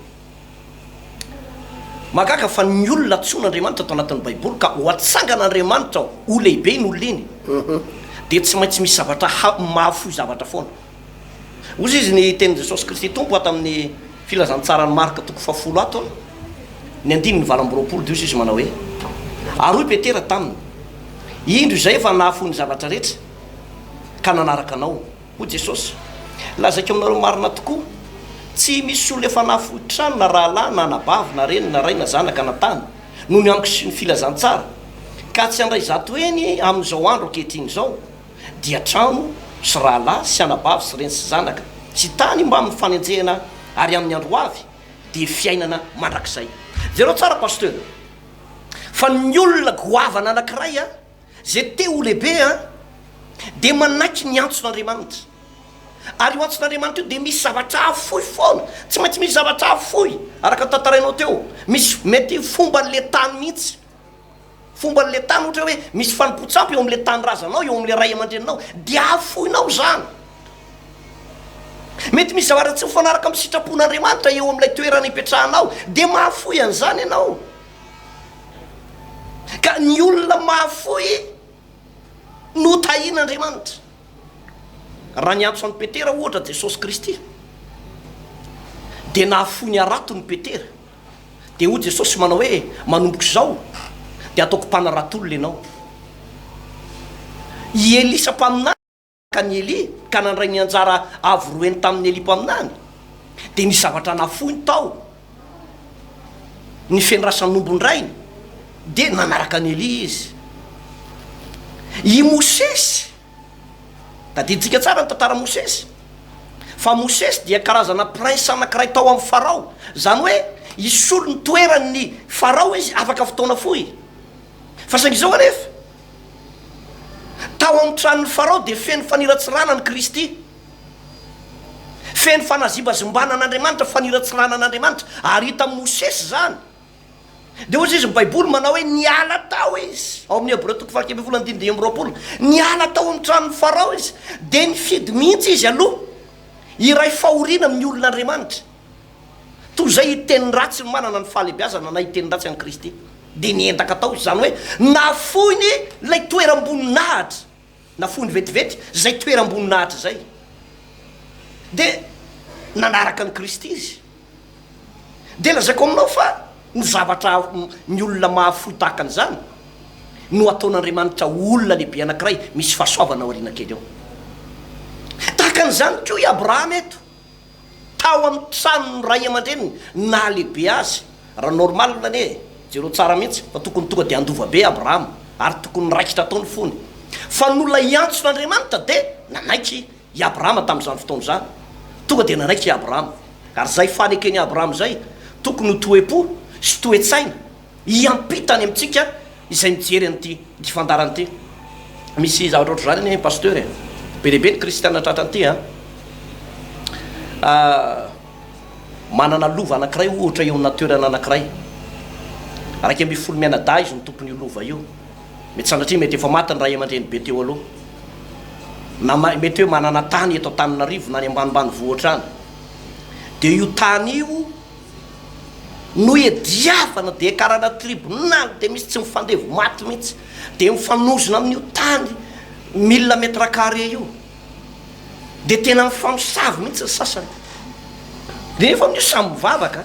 Mahagaga fa ny olona antsoin'Andriamanitra ato anatin'ny Baiboly ka ho atsangan'Andriamanitra ho lehibe iny olona iny dia tsy maintsy misy zavatra mahafoy zavatra foana. Hoy izy ny tenin'i Jesosy Kristy Tompo ato amin'ny Filazantsaran'i Marka toko fahafolo ato, ny andininy 28 dia hoy izy manao hoe, Ary hoy Petera taminy, Indro izay efa nahafoy ny zavatra rehetra ka nanaraka anao. Hoy Jesosy, Lazaiko aminareo marina tokoa, tsy misy olona efa nahafoy trano na rahalahy na anabavy na reny na ray na zanaka na tany, noho ny amiko sy ny filazantsara, ka tsy handray 100 heny amin'izao andro ankehitriny izao, dia trano sy rahalahy sy anabavy sy reny sy zanaka sy tany mbamin'ny fanenjehana ary amin'ny andro ho avy, dia fiainana mandrakizay. Jereo tsara Pasteur fa ny olona goavana anankiray a, zay te ho lehibe a, dia manaiky ny antson'Andriamanitra. Ary io antson'Andriamanitra io dia misy zavatra afoy foana, tsy maintsy misy zavatra afoy, araka ny tantarainao teo, misy mety fomban'le tany mihitsy. Fomban'ilay tany, ohatra hoe misy fanompoan-tsampy eo amin'ilay tanindrazanao, eo amin'ilay ray aman-dreninao, dia afoinao izany. Mety misy zavatra tsy mifanaraka amin'ny sitrapon'Andriamanitra eo amin'ilay toerana ipetrahanao, dia mahafoy an'izany ianao. Ka ny olona mahafoy no tahin'Andriamanitra. Raha niantso an'i Petera ohatra Jesosy Kristy, dia nahafoy ny haratony Petera. Dia hoy Jesosy manao hoe, Manomboka izao dia hataoko mpanarato-olona ianao. I Elisa mpaminany ka an'i Elia ka nandray ny anjara avo roa heny tamin'i Elia mpaminany, dia nisy zavatra nafoiny tao, ny fendrasan'ombin-drainy, dia nanaraka an'i Elia izy. I Mosesy. Tadidintsika tsara ny tantaran'i Mosesy, fa Mosesy dia karazana prince anankiray tao amin'i Farao, izany hoe hisolo ny toeran'ny Farao izy afaka fotoana fohy. Fa saingy izao anefa, tao amin'ny tranon'i Farao dia feno faniratsirana an'i Kristy, feno fanazimbazimbana an'Andriamanitra, faniratsirana an'Andriamanitra, ary hitan'i Mosesy izany. Dia hoy izy ny Baiboly manao hoe niala tao izy, ao amin'ny Hebreo toko faha 11 andininy 25, niala tao amin'ny tranon'i Farao izy, dia nifidy mihitsy izy aloha hiray fahoriana amin'ny olon'Andriamanitra, toy izay hiteny ratsy ny manana ny fahalehibiazana na hiteny ratsy an'i Kristy. Dia niendaka tao izy, izany hoe nafoiny ilay toeram-boninahitra. Nafoiny vetivety izay toeram-boninahitra izay, dia nanaraka an'i Kristy izy. Dia lazaiko aminao fa ny zavatra ny olona mahafoy tahaka an'izany no ataon'Andriamanitra olona lehibe anankiray misy fahasoavana aoriana kely ao. Tahaka an'izany koa i Abrahama eto. Tao amin'ny tranon'ny ray aman-dreniny nahalehibe azy. Raha normal anie e, jereo tsara mihitsy fa tokony tonga dia handova be Abrahama ary tokony niraikitra tao ny fony. Fa ny olona hiantson'Andriamanitra dia nanaiky i Abrahama tamin'izany fotoana izany. Tonga dia nanaiky i Abrahama. Ary izay faneken'i Abrahama izay tokony ho toe-po sy toe-tsaina Hiampita any amintsika izay mijery an'ity ity fandaharana ity. Misy zavatra ohatr'izany anie Pasteur e. Be dia be ny kristiana tratran'ity an. Manana lova anankiray ohatra eo amina toerana anankiray. 11 mianadahy izy no tompon'io lova io. Mety sanatria mety efa maty ny ray aman-dreny be teo aloha. Na mety hoe manana tany eto Antananarivo na any ambanimbanivohitra any. Dia io tany io no iadiavana dia karana tribonaly dia misy tsy mifandevo maty mihitsy dia mifanozona amin'io tany mille mètre carré io dia tena mifamosavy mihitsy ny sasany dia nefa amin'io samy mivavaka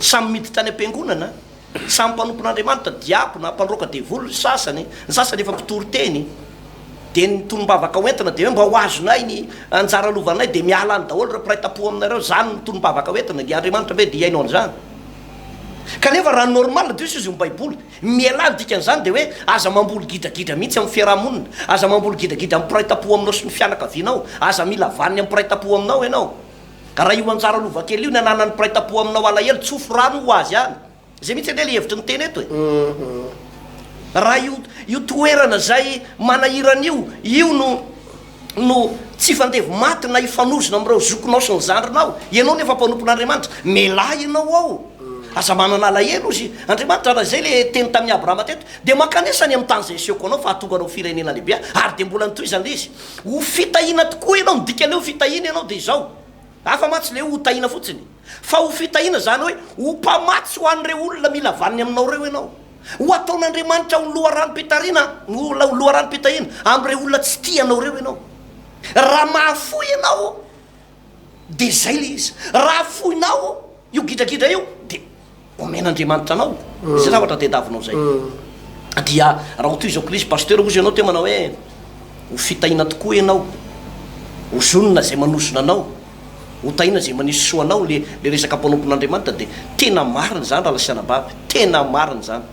samy miditra any am-piangonana Samy mpanompon'Andriamanitra, diakona, mpandroaka devoly ny sasany, ny sasany efa mpitory teny, dia ny tonom-bavaka ho entina dia hoe mba ho azonay ny anjara lovanay dia miala any daholo ireo mpiray tampo aminareo, izany no tonom-bavaka ho entina, dia Andriamanitra ve dia hihaino an'izany? Kanefa raha normal dia hoy izy ny baiboly, mialà ny dikan'izany dia hoe aza mamboly gidragidra mihitsy amin'ny fiaraha-monina, aza mamboly gidragidra amin'ny mpiray tampo aminao sy ny fianakavianao, aza mila vaniny amin'ny mpiray tampo aminao ianao. Ka raha io anjara lova kely io ny ananan'ny mpiray tampo aminao alahelo, tsofy rano ho azy any. Izay mihitsy anie ilay hevitry ny teny eto e. Raha io io toerana izay manahirana io, io no no tsy hifandevo maty na hifanozona amin'ireo zokinao sy ny zandrinao, ianao nefa mpanompon'Andriamanitra, mialà ianao ao. Aza manana alahelo hozy Andriamanitra, raha izay ilay teny tamin'i Abrahama teto, dia mankanesa any amin'ny tany izay asehoko anao fa hahatonga anao ho firenena lehibe aho, ary dia mbola notohizana ilay izy. Ho fitahiana tokoa ianao, ny dikan'ny hoe ho fitahiana ianao dia izao, hafa mantsy ilay hoe ho tahiana fotsiny, fa ho fitahiana izany hoe ho mpamatsy ho an'ireo olona mila vaniny aminao ireo ianao. Ho ataon'Andriamanitra ho loharanom-pitarina, ho loharanom-pitahiana amin'ireo olona tsy tia anao ireo ianao. Raha mahafoy ianao dia izay ilay izy. Raha afoinao io gidragidra io dia omen'Andriamanitra anao izay zavatra tadiavinao izay. Dia raha ho toy izao krizy pasteur hozy ianao teo manao hoe ho fitahiana tokoa ianao, ho zonona izay manozona anao, ho tahiana izay manisy soa anao, le le resaka mpanompon'Andriamanitra dia tena marina izany rahalahy sy anabavy, tena marina izany.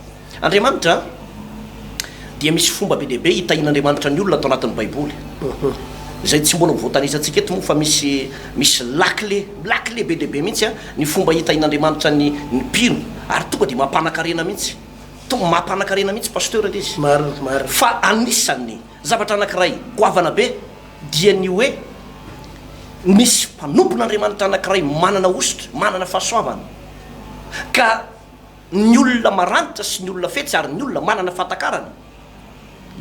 Andriamanitra dia misy fomba be dia be hitahian'Andriamanitra ny olona ato anatin'ny Baiboly. Izay tsy mbola ho voatanisantsika eto moa fa misy misy lakile, lakile be dia be mihitsy ny fomba hitahian'Andriamanitra ny ny mpino. Ary tonga dia mampanakarena mihitsy. Tonga mampanakarena mihitsy Pasteur ilay izy. Marina, marina. Fa anisan'ny zavatra anankiray goavana be dia ny hoe misy mpanompon'Andriamanitra anankiray manana hosotra, manana fahasoavana. Ka ny olona maranitra sy ny olona fetsy ary ny olona manana fahatakarana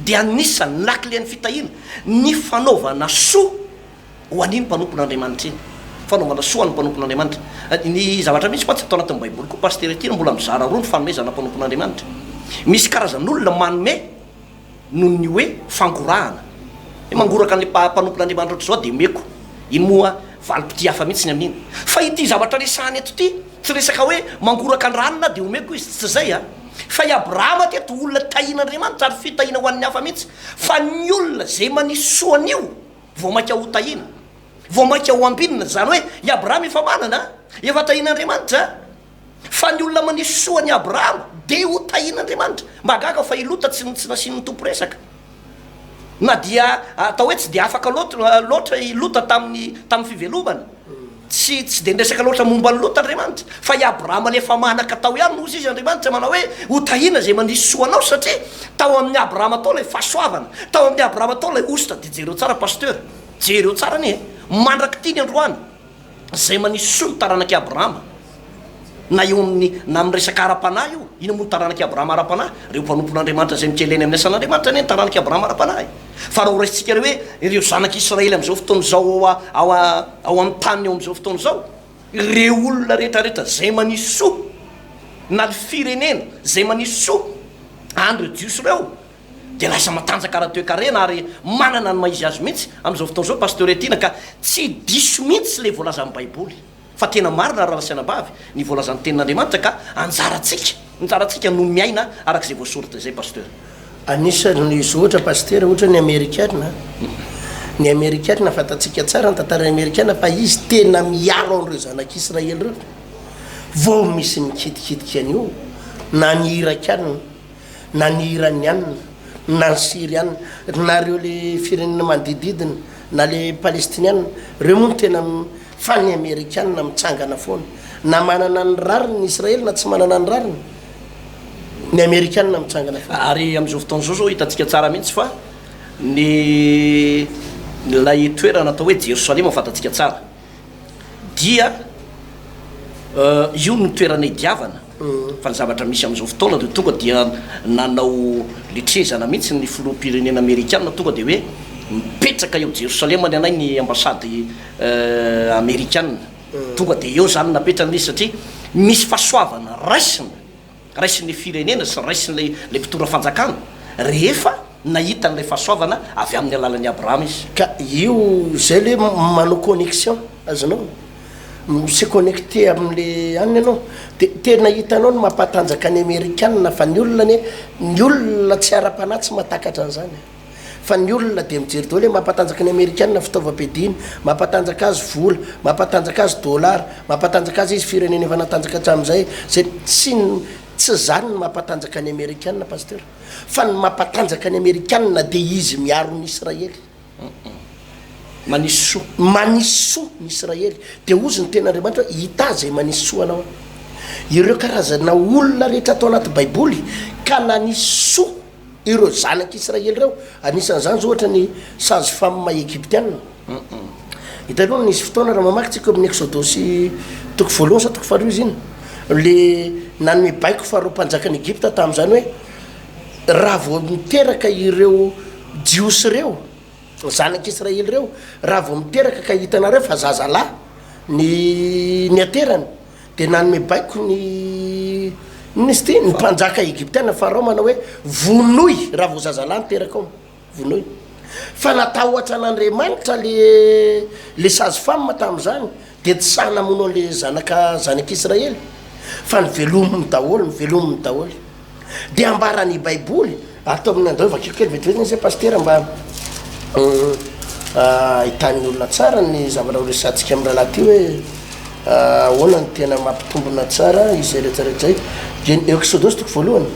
dia anisan'ny lakile-n'ny fitahiana ny fanaovana soa ho an'iny mpanompon'Andriamanitra iny. Fanaovana soa an'ny mpanompon'Andriamanitra. Ny zavatra misy mantsy ato anatin'ny Baiboly koa Pasitera ity mbola mizara roa ny fanomezana mpanompon'Andriamanitra. Misy karazan'olona manome noho ny hoe fangorahana. Hoe mangoraka an'ilay mpanompon'Andriamanitra ohatr'izao dia omeko. Iny moa valim-pitia hafa mihitsy ny amin'iny. Fa ity zavatra resahana eto ity, tsy resaka hoe mangoraka an-dranona dia omeko izy, tsy izay an. Fa i Abrahama teto olona tahian'Andriamanitra ary fitahiana ho an'ny hafa mihitsy. Fa ny olona izay manisy soa an'io vao mainka ho tahiana, vao mainka ho ambinina, izany hoe i Abrahama efa manana, efa tahian'Andriamanitra, fa ny olona manisy soa an'i Abrahama dia ho tahian'Andriamanitra. Mahagaga fa i Lota tsy tsy nasian'ny Tompo resaka, na dia atao hoe tsy dia afaka loatra loatra i Lota tamin'ny tamin'ny fivelomana, tsy tsy dia niresaka loatra momba an'i Lota Andriamanitra, fa i Abrahama ilay efa manaka tao ihany no hozy izy Andriamanitra manao hoe ho tahiana izay manisy soa anao satria tao amin'i Abrahama tao ilay fahasoavana, tao amin'i Abrahama tao ilay hosotra, dia jereo tsara Pasteur, jereo tsara anie e, mandrak'ity ny androany izay manisy soa ny taranak'i Abrahama, na eo amin'ny na amin'ny resaka ara-panahy io, inona moa ny taranak'i Abrahama ara-panahy? Ireo mpanompon'Andriamanitra izay mikely aina amin'ny asan'Andriamanitra anie ny taranak'i Abrahama ara-panahy e. Fa raha horaisintsika ireo hoe ireo zanak'Israely amin'izao fotoana izao ao ao ao amin'ny taniny ao amin'izao fotoana izao, ireo olona rehetra rehetra izay manisy soa, na ny firenena izay manisy soa an'ireo Jiosy ireo, dia lasa matanjaka ara-toekarena ary manana ny maha izy azy mihitsy amin'izao fotoana izao Pasteur Etiana ka tsy diso mihitsy ilay voalazan'ny Baiboly fa tena marina rahalahy sy anabavy ny voalazan'ny tenin'Andriamanitra ka anjarantsika anjarantsika no miaina araka izay voasoratra izay Pasteur. Anisan'ny zotra Pasitera ohatra ny Amerikana, ny Amerikana fantatsika tsara ny tantaran'ny Amerikana fa izy tena miaro an'ireo zanak'Israely ireo, vao misy mikitikitika an'io na ny Irakiana na ny Iraniana na ny Syriana na ireo le firenena manodididina na le Palestiniana, ireo moa no tena fa ny Amerikana mitsangana foana na manana ny rariny ny Israely na tsy manana ny rariny ny Amerikana mitsangana foana. Ary amin'izao fotoana izao zao hitantsika tsara mihitsy fa ny ilay toerana atao hoe Jerosalema fantatsika tsara. dia io no toerana idiavana fa ny zavatra misy amin'izao fotoana dia tonga dia nanao letrezana mihitsy ny filoham-pirenena amerikana tonga dia hoe mipetraka eo Jerosalema ny anay ny ambasady amerikana tonga dia eo zany napetrany izy satria misy fahasoavana raisina raisin'ny firenena sy raisin'ilay ilay mpitondra fanjakana rehefa nahita an'ilay fahasoavana avy amin'ny alalan'i Abrahama izy. Ka io zay le manao connexion azonao, mi-se connecter amin'le anona ianao de tena hitanao ny mampatanjaka ny amerikana fa ny olona anie ny olona tsy ara-panahy tsy mahatakatra an'izany e. Fa ny olona dia mijery daholo hoe mampatanjaka ny amerikana fitaovam-piadiana, mampatanjaka azy vola, mampatanjaka azy dollar, mampatanjaka azy izy firenena efa natanjaka hatramin'izay, zay tsy tsy zany ny mampatanjaka ny amerikana pasteur fa ny mampatanjaka ny amerikana dia izy miaro ny israely. Manisy soa. Manisy soa ny israely. Dia hozy ny tenin'Andriamanitra hoe hitahy izay manisy soa anao aho. Ireo karazana olona rehetra ato anaty baiboly ka nanisy soa Ireo zanak'i Israely ireo, anisan'izany izao ohatra ny sage femme egyptiana. Hitanao nisy fotoana raha mamaky tsika eo amin'ny Eksodosy toko voalohany sa toko faharoa izy iny, le nanome baiko Farao mpanjakan'i Egypta tamin'izany hoe raha vao miteraka ireo Jiosy ireo, zanak'i Israely ireo, raha vao miteraka ka hitanareo fa zazalahy ny ny aterany, Dia nanome baiko ny, inona izy ity, ny mpanjaka egyptiana, Farao, manao hoe, Vonoy raha vao zazalahy no teraka ao, vonoy. Fa natahotra an'Andriamanitra le, le sage femme tamin'izany, dia tsy sahy namono an'le zanaka, zanak'Israely, fa novelominy daholo, novelominy daholo. Dia ambaran'ny Baiboly ato amin'ny andao vakiko kely vetivety anie zay Pasitera mba ahitan'ny olona tsara ny zavatra ho resahantsika amin'ny rahalahy ity hoe ahoana no tena mampitombina tsara izay rehetra rehetra izay. Dia ny Eksodosy toko voalohany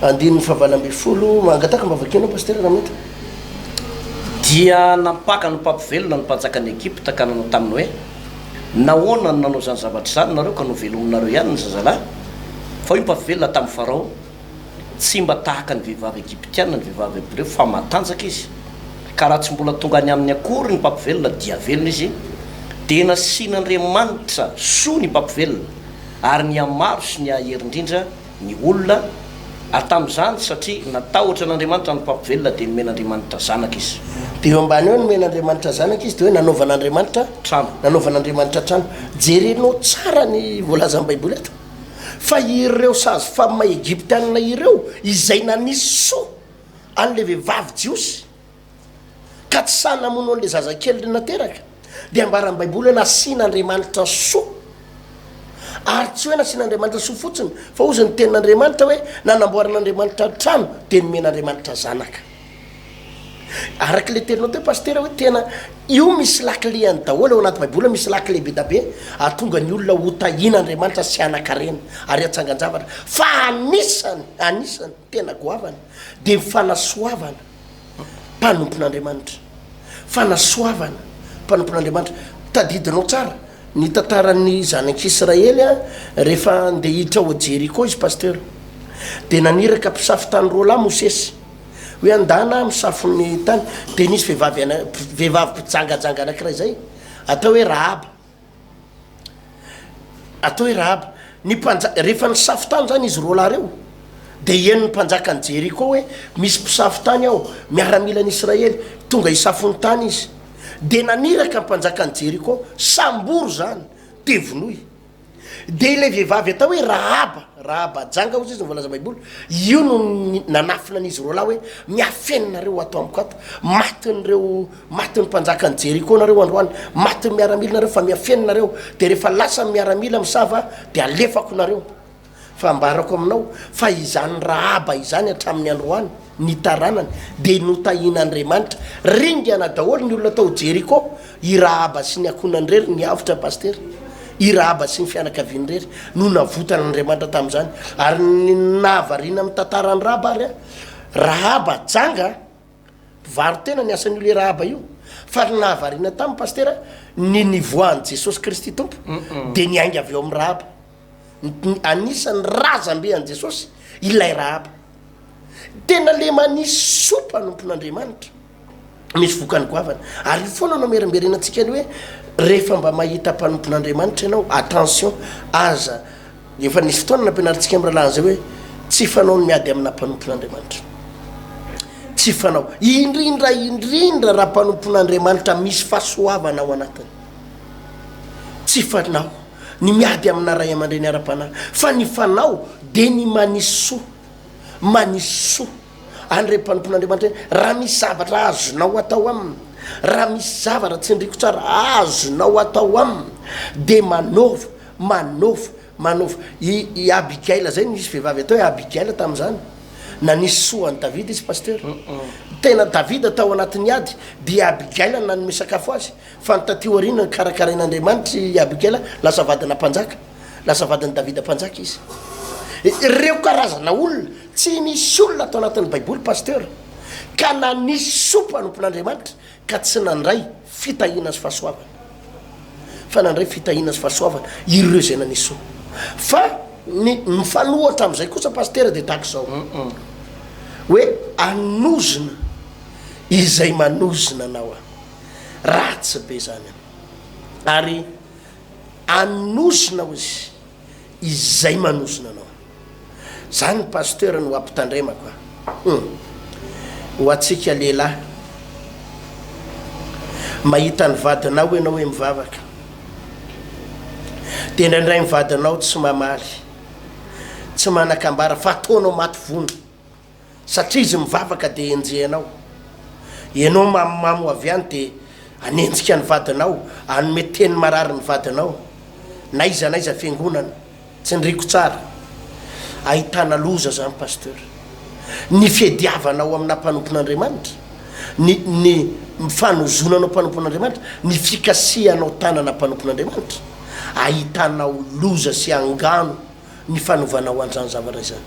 andininy fahavalo 12 mangataka mba vakianao Pasitera raha mety. Dia nampaka ny mpampivelona ny mpanjakan'i Egypta ka nanao taminy hoe, Nahoana no nanao izany zavatra izany nareo ka novelominareo ihany ny zazalahy? Fa hoy ny mpampivelona tamin'i Farao, Tsy mba tahaka ny vehivavy egyptiana ny vehivavy hebreo, fa matanjaka izy, ka raha tsy mbola tonga any aminy akory ny mpampivelona, dia velona izy. Dia nasian'Andriamanitra soa ny mpampivelona, ary nihamaro sy nihahery indrindra ny olona, ary tamin'izany, satria natahotra an'Andriamanitra ny mpampivelona, dia nomen'Andriamanitra zanaka izy. Dia eo ambany eo, nomen'Andriamanitra zanaka izy, dia hoe nanaovan'Andriamanitra Trano. Nanaovan'Andriamanitra trano. Jerenao tsara ny voalazan'ny Baiboly ato, fa ireo sage femme egyptiana ireo izay nanisy soa an'ilay vehivavy jiosy, ka tsy sahy namono an'ilay zazakely nateraka, dia ambaran'ny Baiboly hoe nasian'Andriamanitra soa. Ary tsy hoe nasian'Andriamanitra soa fotsiny, fa hozy ny tenin'Andriamanitra hoe nanamboaran'Andriamanitra trano dia nomen'Andriamanitra zanaka. Araka ilay teninao teo Pasitera hoe tena io misy lakile-any daholo ao anaty Baiboly, misy lakile be da be ahatonga ny olona ho tahian'Andriamanitra sy hanan-karena ary hatsangan-javatra. Fa anisany, anisany tena goavana dia ny fanasoavana. Mpanompon'Andriamanitra. Fanasoavana, mpanompon'Andriamanitra. Tadidinao tsara ny tantaran'ny zanak'Israely rehefa andeha hiditra ao Jeriko izy Pasteur. Dia naniraka mpisafo tany roalahy Mosesy. Hoe andana misafo ny tany. Dia nisy vehivavy ana, vehivavy mpijangajanga anankiray izay, atao hoe Rahaba. Atao hoe Rahaba. Ny mpanja-, rehefa nisafo tany izany izy roalahy ireo, dia henon'ny mpanjakan'i Jeriko hoe misy mpisafo tany ao, miaramilan'i Israely, tonga hisafo ny tany izy. Dia naniraka ny mpanjakan'i Jeriko, sambory izany, dia vonoy. Dia ilay vehivavy atao hoe Rahaba, Rahaba janga hozy izy no voalaza baiboly, io no nanafina an'izy roalahy hoe miafeninareo ato amiko ato, matin'ireo, matin'ny mpanjakan'i Jeriko nareo androany, matin'ny miaramila nareo fa miafeninareo, dia rehefa lasa ny miaramila misava dia alefako nareo. Fa ambarako aminao fa izany Rahaba izany hatramin'ny androany, ny taranany, dia notahian'Andriamanitra. Ringana daholo ny olona tao Jeriko, i Rahaba sy ny ankohonany irery niavotra Pasitera. I Rahaba sy ny fianakaviany irery no navotan'Andriamanitra tamin'izany. Ary ny nahavariana amin'ny tantaran'i Rahaba ary, Rahaba janga, mpivaro-tena ny asan'io le Rahaba io. Fa ny nahavariana taminy Pasitera, ny nivoahan'i Jesosy Kristy Tompo dia niainga avy eo amin'i Rahaba. Anisan'ny razambe an'i Jesosy ilay Rahaba. Tena le manisy soa mpanompon'Andriamanitra. Misy vokany goavana. Ary io foana no amerimberenantsika ny hoe rehefa mba mahita mpanompon'Andriamanitra ianao, attention, aza, efa nisy fotoana nampianarintsika amin'ny rahalahy an'izay hoe tsy fanao ny miady amina mpanompon'Andriamanitra. Tsy fanao. Indrindra indrindra raha mpanompon'Andriamanitra misy fahasoavana ao anatiny. Tsy fanao ny miady amina ray aman-dreny ara-panahy, fa ny fanao dia ny manisy soa, manisy soa an'ireny mpanompon'Andriamanitra ireny. Raha misy zavatra azonao atao aminy, raha misy zavatra tsindriko tsara azonao atao aminy, dia manaova, manaova, manaova. I, i Abigaila zay, nisy vehivavy atao hoe Abigaila tamin'izany, nanisy soa an'i Davida izy, Pasteur. Tena Davida tao anatin'ny ady, dia Abigaila no nanome sakafo azy. Fa ny taty aoriana nokarakarain'Andriamanitra i Abigaila, lasa vadina mpanjaka, lasa vadin'i Davida mpanjaka izy. Ireo karazana olona, tsy misy olona ato anatin'ny Baiboly Pasteur, ka nanisy soa mpanompon'Andriamanitra ka tsy nandray fitahiana sy fahasoavana. Fa nandray fitahiana sy fahasoavana ireo izay nanisy soa. Fa ny mifanohitra amin'izay kosa Pasitera dia tahaka izao, hoe hanozona izay manozona anao aho. Ratsy be zany an! Ary anozona ozy izay manozona anao. Zany pasteur no ampitandremako an! Hum! Ho antsika lehilahy, mahita ny vadinao ianao hoe mivavaka, dia indraindray ny vadinao tsy mamaly, tsy manan-kambara fa ataonao maty vono. Satria izy mivavaka dia enjehanao. Ianao mamomamo avy any dia hanenjika ny vadinao, hanome teny marary ny vadinao. N'aiza n'aiza fiangonana. Tsindriko tsara. Ahitana loza zany Pasteur. Ny fiadiavanao amina mpanompon'Andriamanitra, ny ny fanozonanao mpanompon'Andriamanitra, ny fikasihanao tanana mpanompon'Andriamanitra, ahitanao loza sy angano. ny fanovanao an'izany zavatra izany.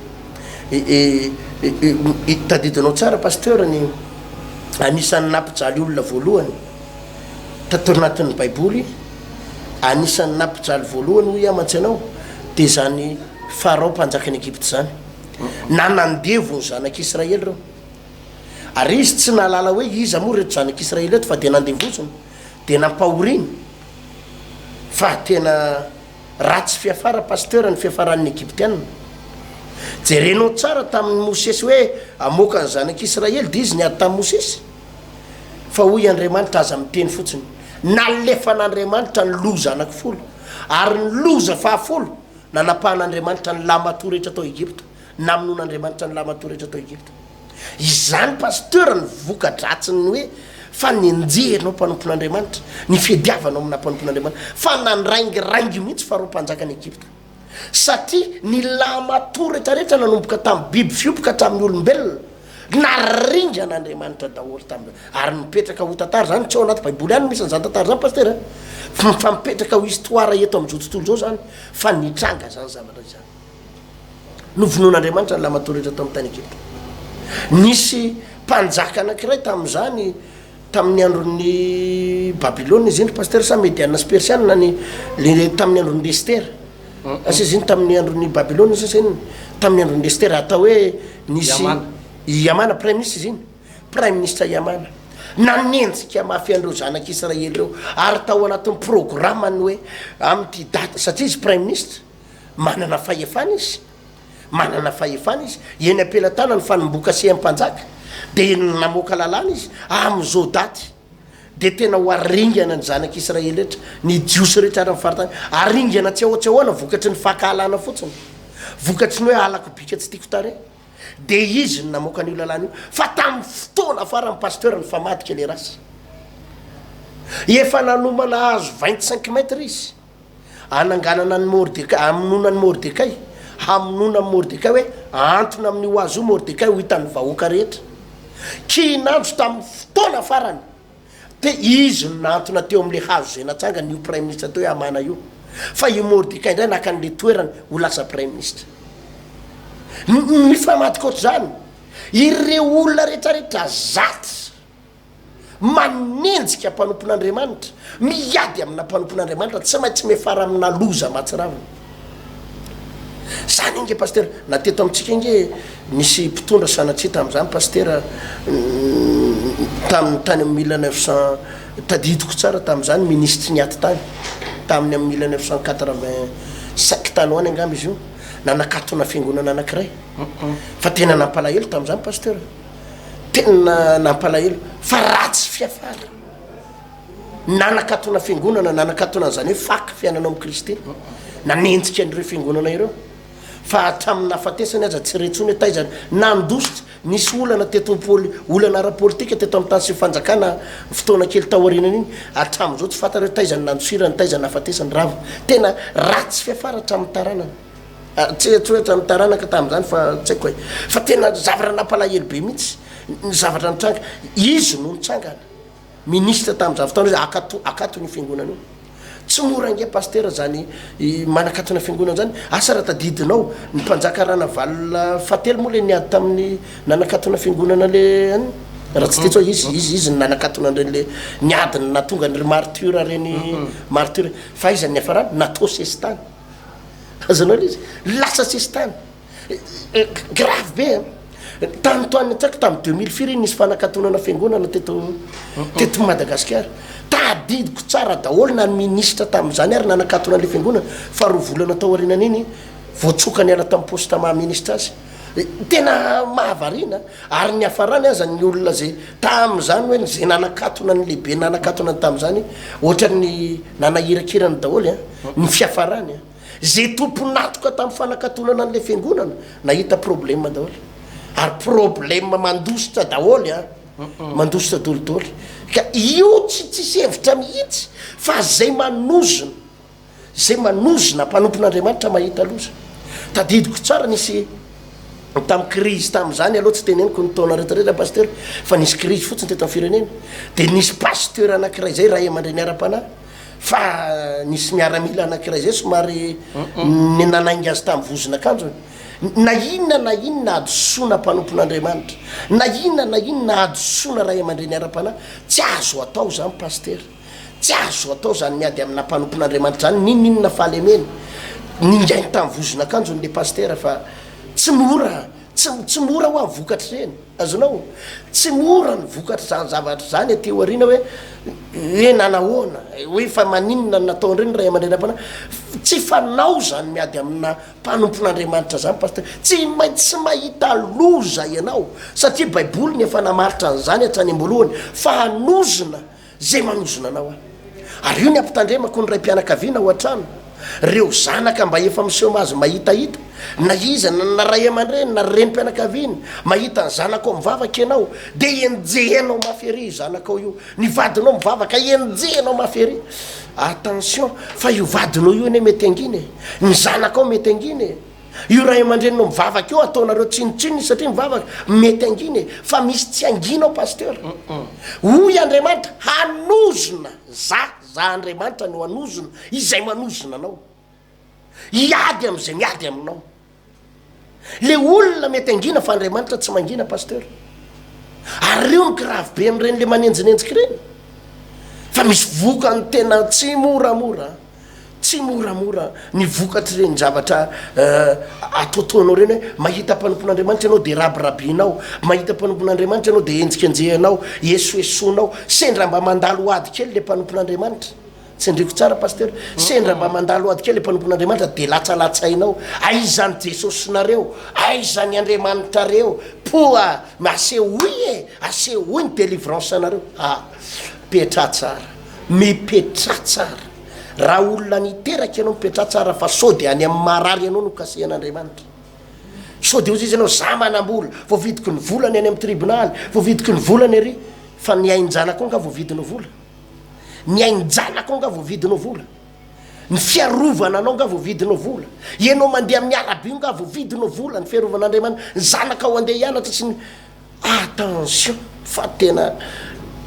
Tadidinao tsara Pasteur ny anisan'ny nampijaly olona voalohany tato anatin'ny baiboly, anisan'ny nampijaly voalohany hoy aho mantsy anao dia izany. Farao mpanjakan'i Egypta izany. Nanandevo ny zanak'Israely ireo. Ary izy tsy nahalala hoe iza moa ireto zanak'Israely ireto fa dia nandevoziny, dia nampahoriany. Fa tena ratsy fiafara Pasteur ny fiafaran'ny Egyptiana. Jerenao tsara tamin'i Mosesy hoe hamoaka ny zanak'Israely dia izy niady tamin'i Mosesy. Fa hoy Andriamanitra aza miteny fotsiny. Nalefan'Andriamanitra ny loza anakifolo. Ary ny loza fahafolo, nanapahan'Andriamanitra ny lahimatoa rehetra tao Egypta. Namonoan'Andriamanitra ny lahimatoa rehetra tao Egypta. Izany Pasteur ny voka-dratsin'ny hoe fanenjehanao mpanompon'Andriamanitra, ny fiadiavanao amina mpanompon'Andriamanitra, fa nandraingiraingy mihitsy Farao mpanjakan'i Egypta. Satria ny lahimatoa rehetrarehetra nanomboka tamin'ny biby fiompy ka hatramin'ny olombelona, naringan'Andriamanitra daholo tamin'izany. Ary mipetraka ho tantara izany, tsy ao anaty baiboly ihany no misy an'izany tantara izany Pasteur a! Fa mipetraka ho histoire eto amin'izao tontolo izao izany fa nitranga izany zavatra izany. Novonoin'Andriamanitra ny lahimatoa rehetra tao amin'ny tany Egypta. Nisy mpanjaka anankiray tamin'izany, tamin'ny andron'ny Babylona izy iny ry Pasteur sa Mediana sy Persiana ny le tamin'ny andron'i Estera. Asa izy iny tamin'ny andron'ny Babylona sa inona? Tamin'ny andron'i Estera atao hoe nisy i Hamana prime ministre izy iny. Prime ministre i Hamana. Nanenjika mafy an'ireo zanak'Israely ireo ary tao anatin'ny programany hoe amin'ity daty satria izy prime ministre Manana fahefana izy, manana fahefana izy, eny am-pelatanany fanombokasehan'ny mpanjaka, dia namoaka lalàna izy, amin'izao daty, dia tena ho aringana ny zanak'Israely rehetra, ny Jiosy rehetra ary ny faritany, aringana tsy ahoa tsy ahoana vokatry ny fankahalana fotsiny, vokatry ny hoe halako bika tsy tiako tarehy, dia izy no namoaka an'io lalàna io, fa tamin'ny fotoana farany pasteur nifamadika ilay race, efa nanomana hazo 25 mètres izy. Hananganana an'i Mordekay, hamonoana an'i Mordekay, hamonoana an'i Mordekay hoe ahantona amin'io hazo io Mordekay ho hitan'ny vahoaka rehetra. Kinanjo tamin'ny fotoana farany, dia izy no nahantona teo amin'ilay hazo izay natsangany io praiminisitra teo hoe Hamana io. Fa i Mordekay indray naka an'ilay toerany ho lasa praiminisitra. Mifamadika ohatr'izany ireo olona rehetrarehetra zatra. Manenjika mpanompon'Andriamanitra, miady amina mpanompon'Andriamanitra, tsy maintsy miafara amina loza mahatsiravina. Zany ange Pasitera, na teto amintsika ange nisy mpitondra sanatria tamin'izany Pasitera, tamin'ny tany amin'ny 1900, tadidiko tsara tamin'izany minisitry ny atitany, tamin'ny amin'ny 1985 tany ho any angamba izy io, nanakatona fiangonana anankiray, fa tena nampalahelo tamin'izany Pasitera. Tena nampalahelo fa ratsy fiafara. Nanakatona fiangonana, nanakatona an'izany hoe fac fiainana ao amin'i Kristy. Nanenjika an'ireo fiangonana ireo. Fa hatramin'ny nahafatesany aza tsy re intsony hoe taiza. Nandositra, nisy olana teto poli, olana ara-politika teto amin'ny tany sy ny fanjakana fotoana kely taorianan'iny. Hatramin'izao tsy fantatra hoe taiza no nandosirany, taiza no nahafatesany. Rava. Tena ratsy fiafara hatramin'ny taranany. Tsy tsy hoe hatramin'ny taranaka tamin'izany fa tsy haiko e. Fa tena zavatra nampalahelo be mihitsy ny zavatra nitranga. Izy no nitsangana. Ministra tamin'izany fotoana izy akato akatony io fiangonana io. Tsy mora ange pasitera zany manakatona fiangonana zany. Asa raha tadidinao ny mpanjaka Ranavalona fahatelo moa le niady tamin'ny nanakatona fiangonana le an raha tsy diso aho izy izy izy no nanakatona an'ireny le niady nahatonga an'ireny martyrs ireny martyrs fa aiza ny niafarany? Natao sesitany. Azonao ilay izy? Lasa sesitany. Grave be an! Tany toany tsy haiko tamin'ny 2000 firy iny nisy fanakatonana fiangonana teto teto Madagasikara. Tadidiko tsara daholo na ny ministra tamin'izany ary nanakatona an'ilay fiangonana fa roa volana tao aorianan'iny voatsoka niala tamin'ny poste maha ministra azy. Tena mahavariana ary niafarany aza ny olona zay tamin'izany hoe zay nanakatona ny lehibe nanakatona ny tamin'izany ohatran'ny nanahirakirany daholo an ny fiafarany an zay tompon'antoka tamin'ny fanakatonana an'ilay fiangonana nahita problème daholo ary problème mandositra daholo an mandositra dolidoly ka io tsy tsisy hevitra mihitsy fa zay manozona Izay manozona mpanompon'Andriamanitra mahita loza. Tadidiko tsara nisy tamin'ny crise tamin'izany aloha tsy teneniko ny taona rehetra rehetra pasteur fa nisy crise fotsiny teto amin'ny firenena dia nisy pasteur anankiray izay ray aman-dreny ara-panahy fa nisy miaramila anankiray izay somary ny nanainga azy tamin'ny vozon'akanjony na inona na inona hadisoana mpanompon'Andriamanitra na inona na inona hadisoana ray aman-dreny ara-panahy tsy azo atao izany pasteur Tsy azo atao izany miady amina mpanompon'Andriamanitra izany, n'inon'inona fahalemena. Ningainy tamin'ny vozon'akanjony le pasitera fa tsy mora, tsy tsy mora hoa ny vokatr'ireny. Azonao? Tsy mora ny vokatr'izany zavatra izany aty aoriana hoe hoe nanahoana, hoe fa maninona no nataon'ireny ray aman-dreny am-panahy. Tsy fanao izany miady amina mpanompon'Andriamanitra izany pasitera. Tsy maintsy mahita loza ianao satria baiboly ny efa namaritra an'izany hatrany am-boalohany fa hanozona Zay manozona anao aho. Ary io ny ampitandremako ny raim-pianakaviana ao an-trano, reo zanaka mba efa miseho mahazo mahitahita, na iza na ray aman-dreny na renim-pianakaviana, mahita ny zanakao mivavaka ianao, dia enjehinao mafy ery io zanakao io, ny vadinao mivavaka enjehinao mafy ery. Attention fa io vadinao io anie mety hangina e, ny zanakao mety hangina e. Io ray aman-dreninao mivavaka io ataonareo tsinontsinona izy satria mivavaka, mety hangina e, fa misy tsy hangina ao Pasteur. Hoy Andriamanitra, hanozona, za, za Andriamanitra no hanozona izay manozona anao. Hiady amin'izay miady aminao. Le olona mety hangina fa Andriamanitra tsy mangina Pasteur. Ary reo no grave be amin'ireny le manenjinenjika ireny. Fa misy vokany tena tsy moramora. Tsy moramora ny vokatr'ireny zavatra ataotaonao ireny hoe mahita mpanompon'Andriamanitra ianao dia rabirabianao, mahita mpanompon'Andriamanitra ianao dia enjikenjehanao, esoesoanao, sendra mba mandalo ady kely ilay mpanompon'Andriamanitra, tsindriko tsara Pasteur, sendra mba mandalo ady kely ilay mpanompon'Andriamanitra dia latsalatsainao, aiza ny Jesosinareo, aiza ny Andriamanitrareo, poa, asehoy e, asehoy ny délivrance anareo, ah, mipetraha tsara, mipetraha tsara. Raha olona niteraka ianao mipetraha tsara fa sao dia any amin'ny marary ianao no kasihan'Andriamanitra. Sao dia hozy izy ianao za manambola, voavidiko ny volany any amin'ny tribonaly, voavidiko ny volany ary, fa ny ain-janakao nga voavidinao vola? Ny ain-janakao nga voavidinao vola? Ny fiarovana anao nga voavidinao vola? Ianao mandeha amin'ny arabe io nga voavidinao vola? Ny fiarovan'Andriamanitra, ny zanakao andeha hianatra sy ny. Attention fa tena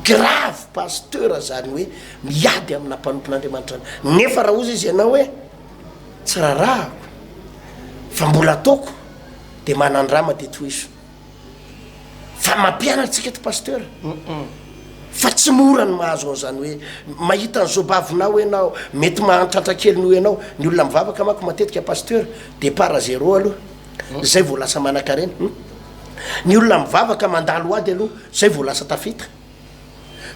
grave pasteur zany hoe miady amina mpanompon'Andriamanitra zany, nefa raha ozy izy ianao hoe tsy rarahako fa mbola ataoko de manandrama de tohizo fa mampianatra tsika eto pasteur fa tsy mora ny mahazo an'izany hoe mahita ny zobavinao ianao mety mahantratra kely noho ianao, ny olona mivavaka manko matetika pasteur départ à zéro aloha zay vao lasa manankarena. Ny olona mivavaka mandalo ady aloha zay vao lasa tafita.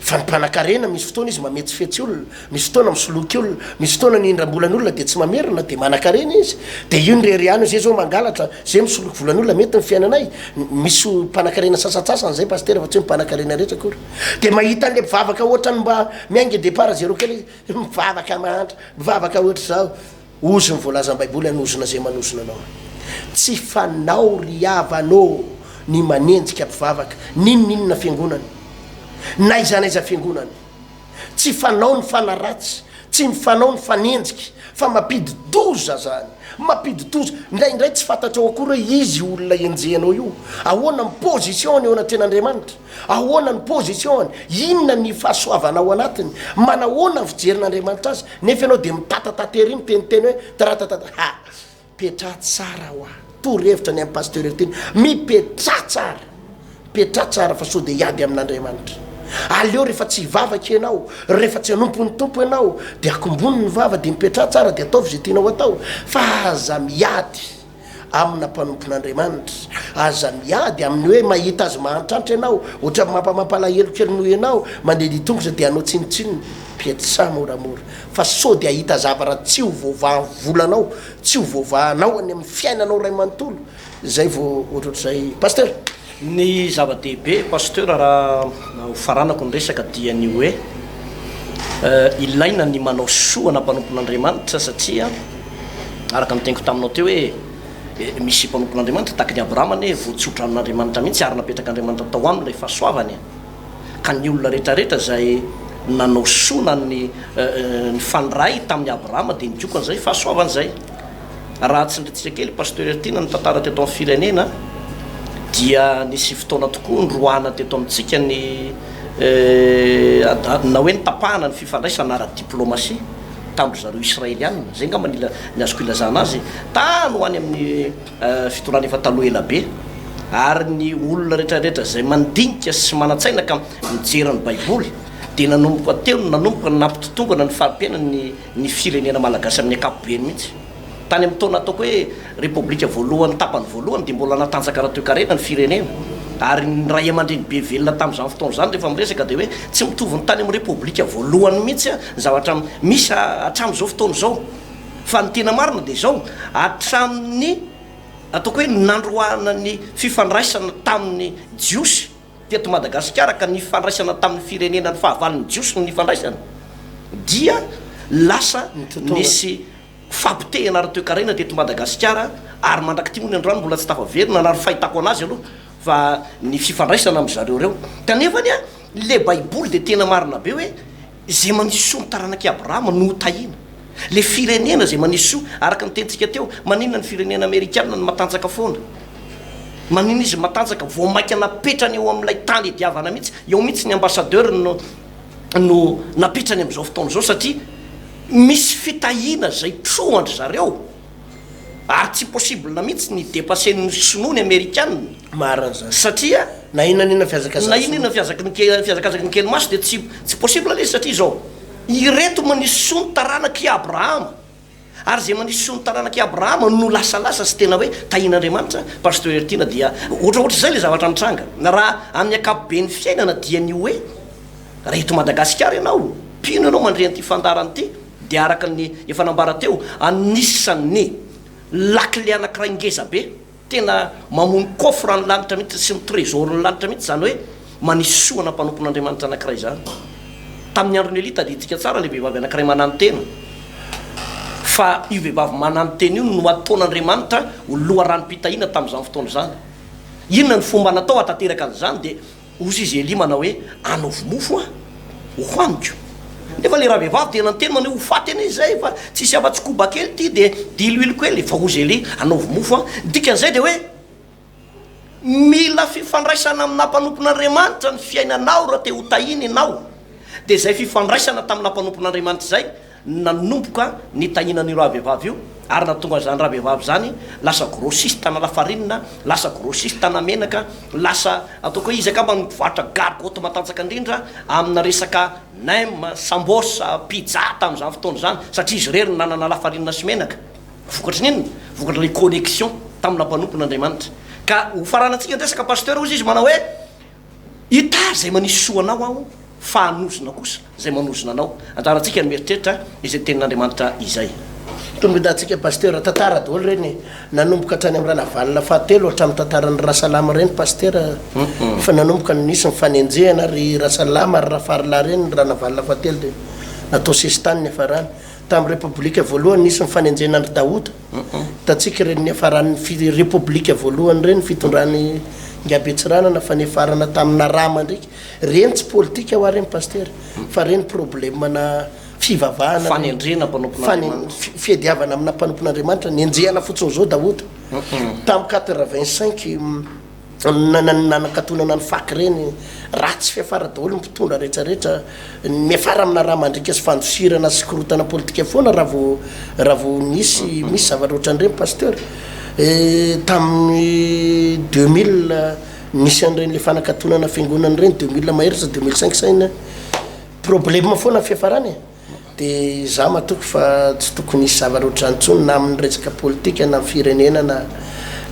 Fa ny mpanakarena misy fotoana izy mametsifetsy olona, misy fotoana misoloky olona, misy fotoana ny indram-bolan'olona dia tsy mamerina dia manakarena izy. Dia io ny rery ihany zay zao mangalatra, zay misoloky volan'olona mety ny fiainanay. Misy mpanakarena sasantsasany zay pasitera fa tsy hoe mpanakarena rehetra akory. Dia mahita an'le mpivavaka ohatrany mba miainga départ zéro kely izy, mivavaka mahantra, mivavaka ohatr'izao. Ozy ny voalazan'ny baiboly hanozona izay manozona anao. Tsy fanao ry havana ô ny manenjika mpivavaka n'inon'inona fiangonana n'aiza n'aiza fiangonana. Tsy fanao ny fanaratsy, tsy mifanao ny fanenjika fa mampidi-doza zany, mampidi-doza. Indraindray tsy fantatrao akory hoe iza io olona enjehanao io, ahoana ny position-ny eo anatrehan'Andriamanitra. Ahoana ny position-ny? Inona ny fahasoavana ao anatiny? Manahoana ny fijerin'Andriamanitra azy? Nefa ianao dia mitatatata ery miteniteny hoe taratatata. Ha! Mipetraha tsara hoa. Torohevitra ny an'i Pasteur Heritiana. Mipetraha tsara. Mipetraha tsara fa sao dia hiady amin'Andriamanitra. Aleo rehefa tsy hivavaka ianao, rehefa tsy hanompo ny Tompo ianao, dia akombony ny vava dia mipetraha tsara dia ataovy izay tianao atao. Fa aza miady. amina mpanompon'Andriamanitra. Aza miady amin'ny hoe mahita azy mahantrantra ianao, ohatran'ny mampamampalahelo kely noho ianao, mandehandeha tongotra dia hanao tsinontsinona. Pietsa moramora fa sao dia hahita zavatra tsy ho voavahan'ny volanao, tsy ho voavahanao any amin'ny fiainanao iray manontolo, izay vao ohatrohatr'izay. Pasteur. Ny zava-dehibe Pasteur raha ho faranako ny resaka dia ny hoe ilaina ny manao soa ana mpanompon'Andriamanitra satria araka ny teniko taminao teo hoe misy mpanompon'Andriamanitra tahaka ny Abrahama anie voatsodranon'Andriamanitra mihitsy ary napetrak'Andriamanitra tao aminy ilay fahasoavany e. Ka ny olona rehetrarehetra izay nanao soa na ny nifandray tamin'i Abrahama dia nigoka an'izay fahasoavana izay. Raha tsindrintsika kely Pasteur Heritiana ny tantara teto amin'ny firenena dia nisy fotoana tokoa niroahana teto amintsika ny na hoe nitapahana ny fifandraisana ara-diplomasia tamin-dry zareo Israeliana, izay angamba ny ny azoko ilazana azy, tany ho any amin'ny fitondrana efa taloha ela be. Ary ny olona rehetrarehetra izay mandinika sy manan-tsaina ka mijery ny Baiboly dia nanomboka teo no nanomboka nampitotongana ny fari-piainany ny firenena malagasy amin'ny ankapobeny mihitsy. Tany amin'ny taona ataoko hoe Repoblika voalohany tapany voalohany dia mbola natanjaka ara-toekarena ny firenena. Ary ny ray aman-dreny be velona tamin'izany fotoana izany rehefa miresaka dia hoe tsy mitovy ny tany amin'ny Repoblika voalohany mihitsy ny zavatra misy hatramin'izao fotoana izao. Fa ny tena marina dia izao, hatramin'ny ataoko hoe nandroahana ny fifandraisana tamin'ny Jiosy teto Madagasikara ka nifandraisana tamin'ny firenena ny fahavalon'ny Jiosy no nifandraisana dia lasa nisy fampotehana ara-toekarena teto Madagasikara ary mandrak'ity moa ny androany mbola tsy tafaverina na ny fahitako anazy aloha fa ny fifandraisana amin-dry zareo ireo. Kanefa anie le baiboly dia tena marina be hoe izay manisy soa ny taranak'i Abrahama no hotahiana. Le firenena izay manisy soa, araka ny tenintsika teo, maninona ny firenena amerikana no matanjaka foana? Maninona izy matanjaka? Vao mainka napetrany eo amin'ilay tany idiavana mihitsy, eo mihitsy ny ambassadeur no no napetrany amin'izao fotoana izao satria misy fitahiana izay trohan-dry zareo ary tsy possible mihitsy ny hi-depasser-n'ny sinoa ny amerikana. Marina izany. Satria Na inona na inona fihazakazahan'ny na inona inona fihazaky ny ke- fihazakazaky ny kely maso dia tsy tsy possible ilay izy satria izao, ireto manisy soa ny taranak'i Abrahama. Ary izay manisy soa ny taranak'i Abrahama no lasalasa sy tena hoe tahian'Andriamanitra, Pasteur Heritiana dia ohatraohatr'izay ilay zavatra mitranga. Raha amin'ny ankapoben'ny fiainana dia ny hoe raha eto Madagasikara ianao, mpino ianao mandre an'ity fandaharana ity dia araka ny efa nambara teo, anisan'ny lakile anankiray ngeza be, Tena mamono coffre ny lanitra mihitsy sy ny trésor ny lanitra mihitsy izany hoe manisy soa ana mpanompon'Andriamanitra anankiray izany. Tamin'ny andron'i Elia tadidintsika tsara ilay vehivavy anankiray mananontena fa io vehivavy mananontena io no ataon'Andriamanitra ho loharanom-pitahiana tamin'izany fotoana izany. Inona ny fomba natao hahatanteraka an'izany dia Hozy izy Elia manao hoe, Anaovy mofo aho, hohaniko. Nefa ilay ravehivavy dia nanteny manao hoe, Ho faty anie izay fa tsisy afa-tsy koba kely ity, dia diloilo kely. Fa hozy Elia, Anaovy mofo aho. Ny dikan'izay dia hoe, mila fifandraisana amina mpanompon'Andriamanitra ny fiainanao raha te ho tahiana ianao. Dia izay fifandraisana tamina mpanompon'Andriamanitra izay Nanomboka nitahiana an'io ravehivavy io ary nahatonga an'izany ravehivavy izany lasa grossiste ana lafarinina, lasa grossiste ana menaka, lasa ataoko hoe izy angamba no mpivarotra gargotte matanjaka indrindra amina resaka nem, sambos, pizza tamin'izany fotoana izany satria izy irery no nanana lafarinina sy menaka. Vokatry ny inona? Vokatr'ilay connexion tamina mpanompon'Andriamanitra. Ka ho faranantsika ny resaka Pasteur hozy izy manao hoe. Hitahy izay manisy soa anao aho, fa hanozona kosa izay manozona anao. Anjarantsika ny mieritreritra izay tenin'Andriamanitra izay. Tombon-dahintsika Pasteur, tantara daholo ireny e, nanomboka hatrany amin'ny Ranavalona fahatelo hatramin'ny tantaran'i Rasalama ireny Pasteur, fa nanomboka nisy ny fanenjehana ry Rasalama ry Rafarilahy ireny, Ranavalona fahatelo dia natao sesitany niafarany. Tamin'ny Repoblika voalohany nisy ny fanenjehana an-dry Daoda. Hitantsika ireny niafaran'ny fi- Repoblika voalohany ireny, fitondran'i Ingahy Betsiranana fa niafarana tamina rà mandriaka. Ireny tsy politika hoa ireny Pasitera, fa ireny problème-na fivavahana ireny. Fanendrena mpanompon'Andriamanitra. Fane- fiadiavana amina mpanompon'Andriamanitra. Nenjehana fotsiny izao Daoda. Tamin'ny quatre-vingt-cinq. Nanakatonana ny fac ireny, ratsy fiafara daholo ny mpitondra rehetra rehetra, miafara amina rà mandriaka sy fandosirana sy korontana politika foana raha vao raha vao nisy misy zavatra ohatran'ireny Pasteur. Tamin'ny 2000 nisy an'ireny le fanakatonana fiangonana ireny, 2000 mahery sa 2005 sa inona, problème foana ny fiafarany e. Dia izaho matoky fa tsy tokony hisy zavatra ohatr'izany intsony na amin'ny resaka politika na firenena na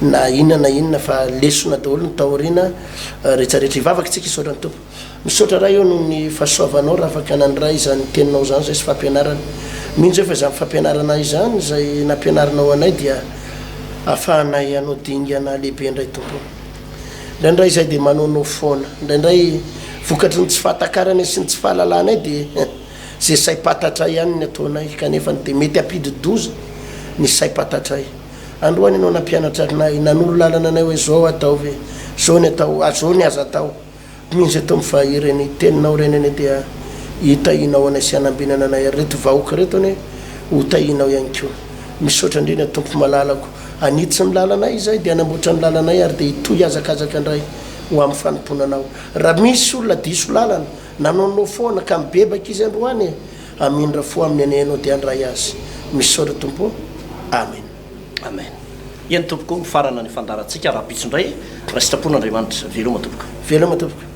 na inona na inona fa lesona daholo ny taoriana rehetrarehetra. Hivavaka isika hisaotra ny Tompo. Misaotra Ray ô noho ny fahasoavanao raha afaka nandray izany teninao izany izay sy fampianarana. Mino izay fa izany fampianarana izany izay nampianarinao anay dia afahanay hanao dingana lehibe indray Tompo ô. Indraindray izay dia manaonao foana. Indraindray vokatry ny tsy fahatakarana sy ny tsy fahalalanay dia izay saim-pantatray ihany ny ataonay kanefa dia mety hampidi-doza ny saim-pantatray. Androany ianao nampianatra anay, nanoro lalana anay hoe zao ataovy e, zao ny atao, zao ny aza atao. Mino izay Tompo fa ireny teninao ireny anie dia hitahianao anay sy hanambinana anay ary ireto vahoaka ireto anie ho tahianao ihany koa. Misaotra indrindra Tompo malalako. Hanitsy ny lalanay izay dia hanamboatra ny lalanay ary dia hitohy hazakazaka indray ho amin'ny fanompoana Anao. Raha misy olona diso lalana, nanaonao foana ka mibebaka izy androany e, hamindra fo aminy anie Ianao dia handray azy. Misaotra Tompo ô. Amen. Amen. Eny tompoko, mifarana ny fandaharantsika rahampitso indray raha sitrapon'Andriamanitra. Veloma tompoko. Veloma tompoko.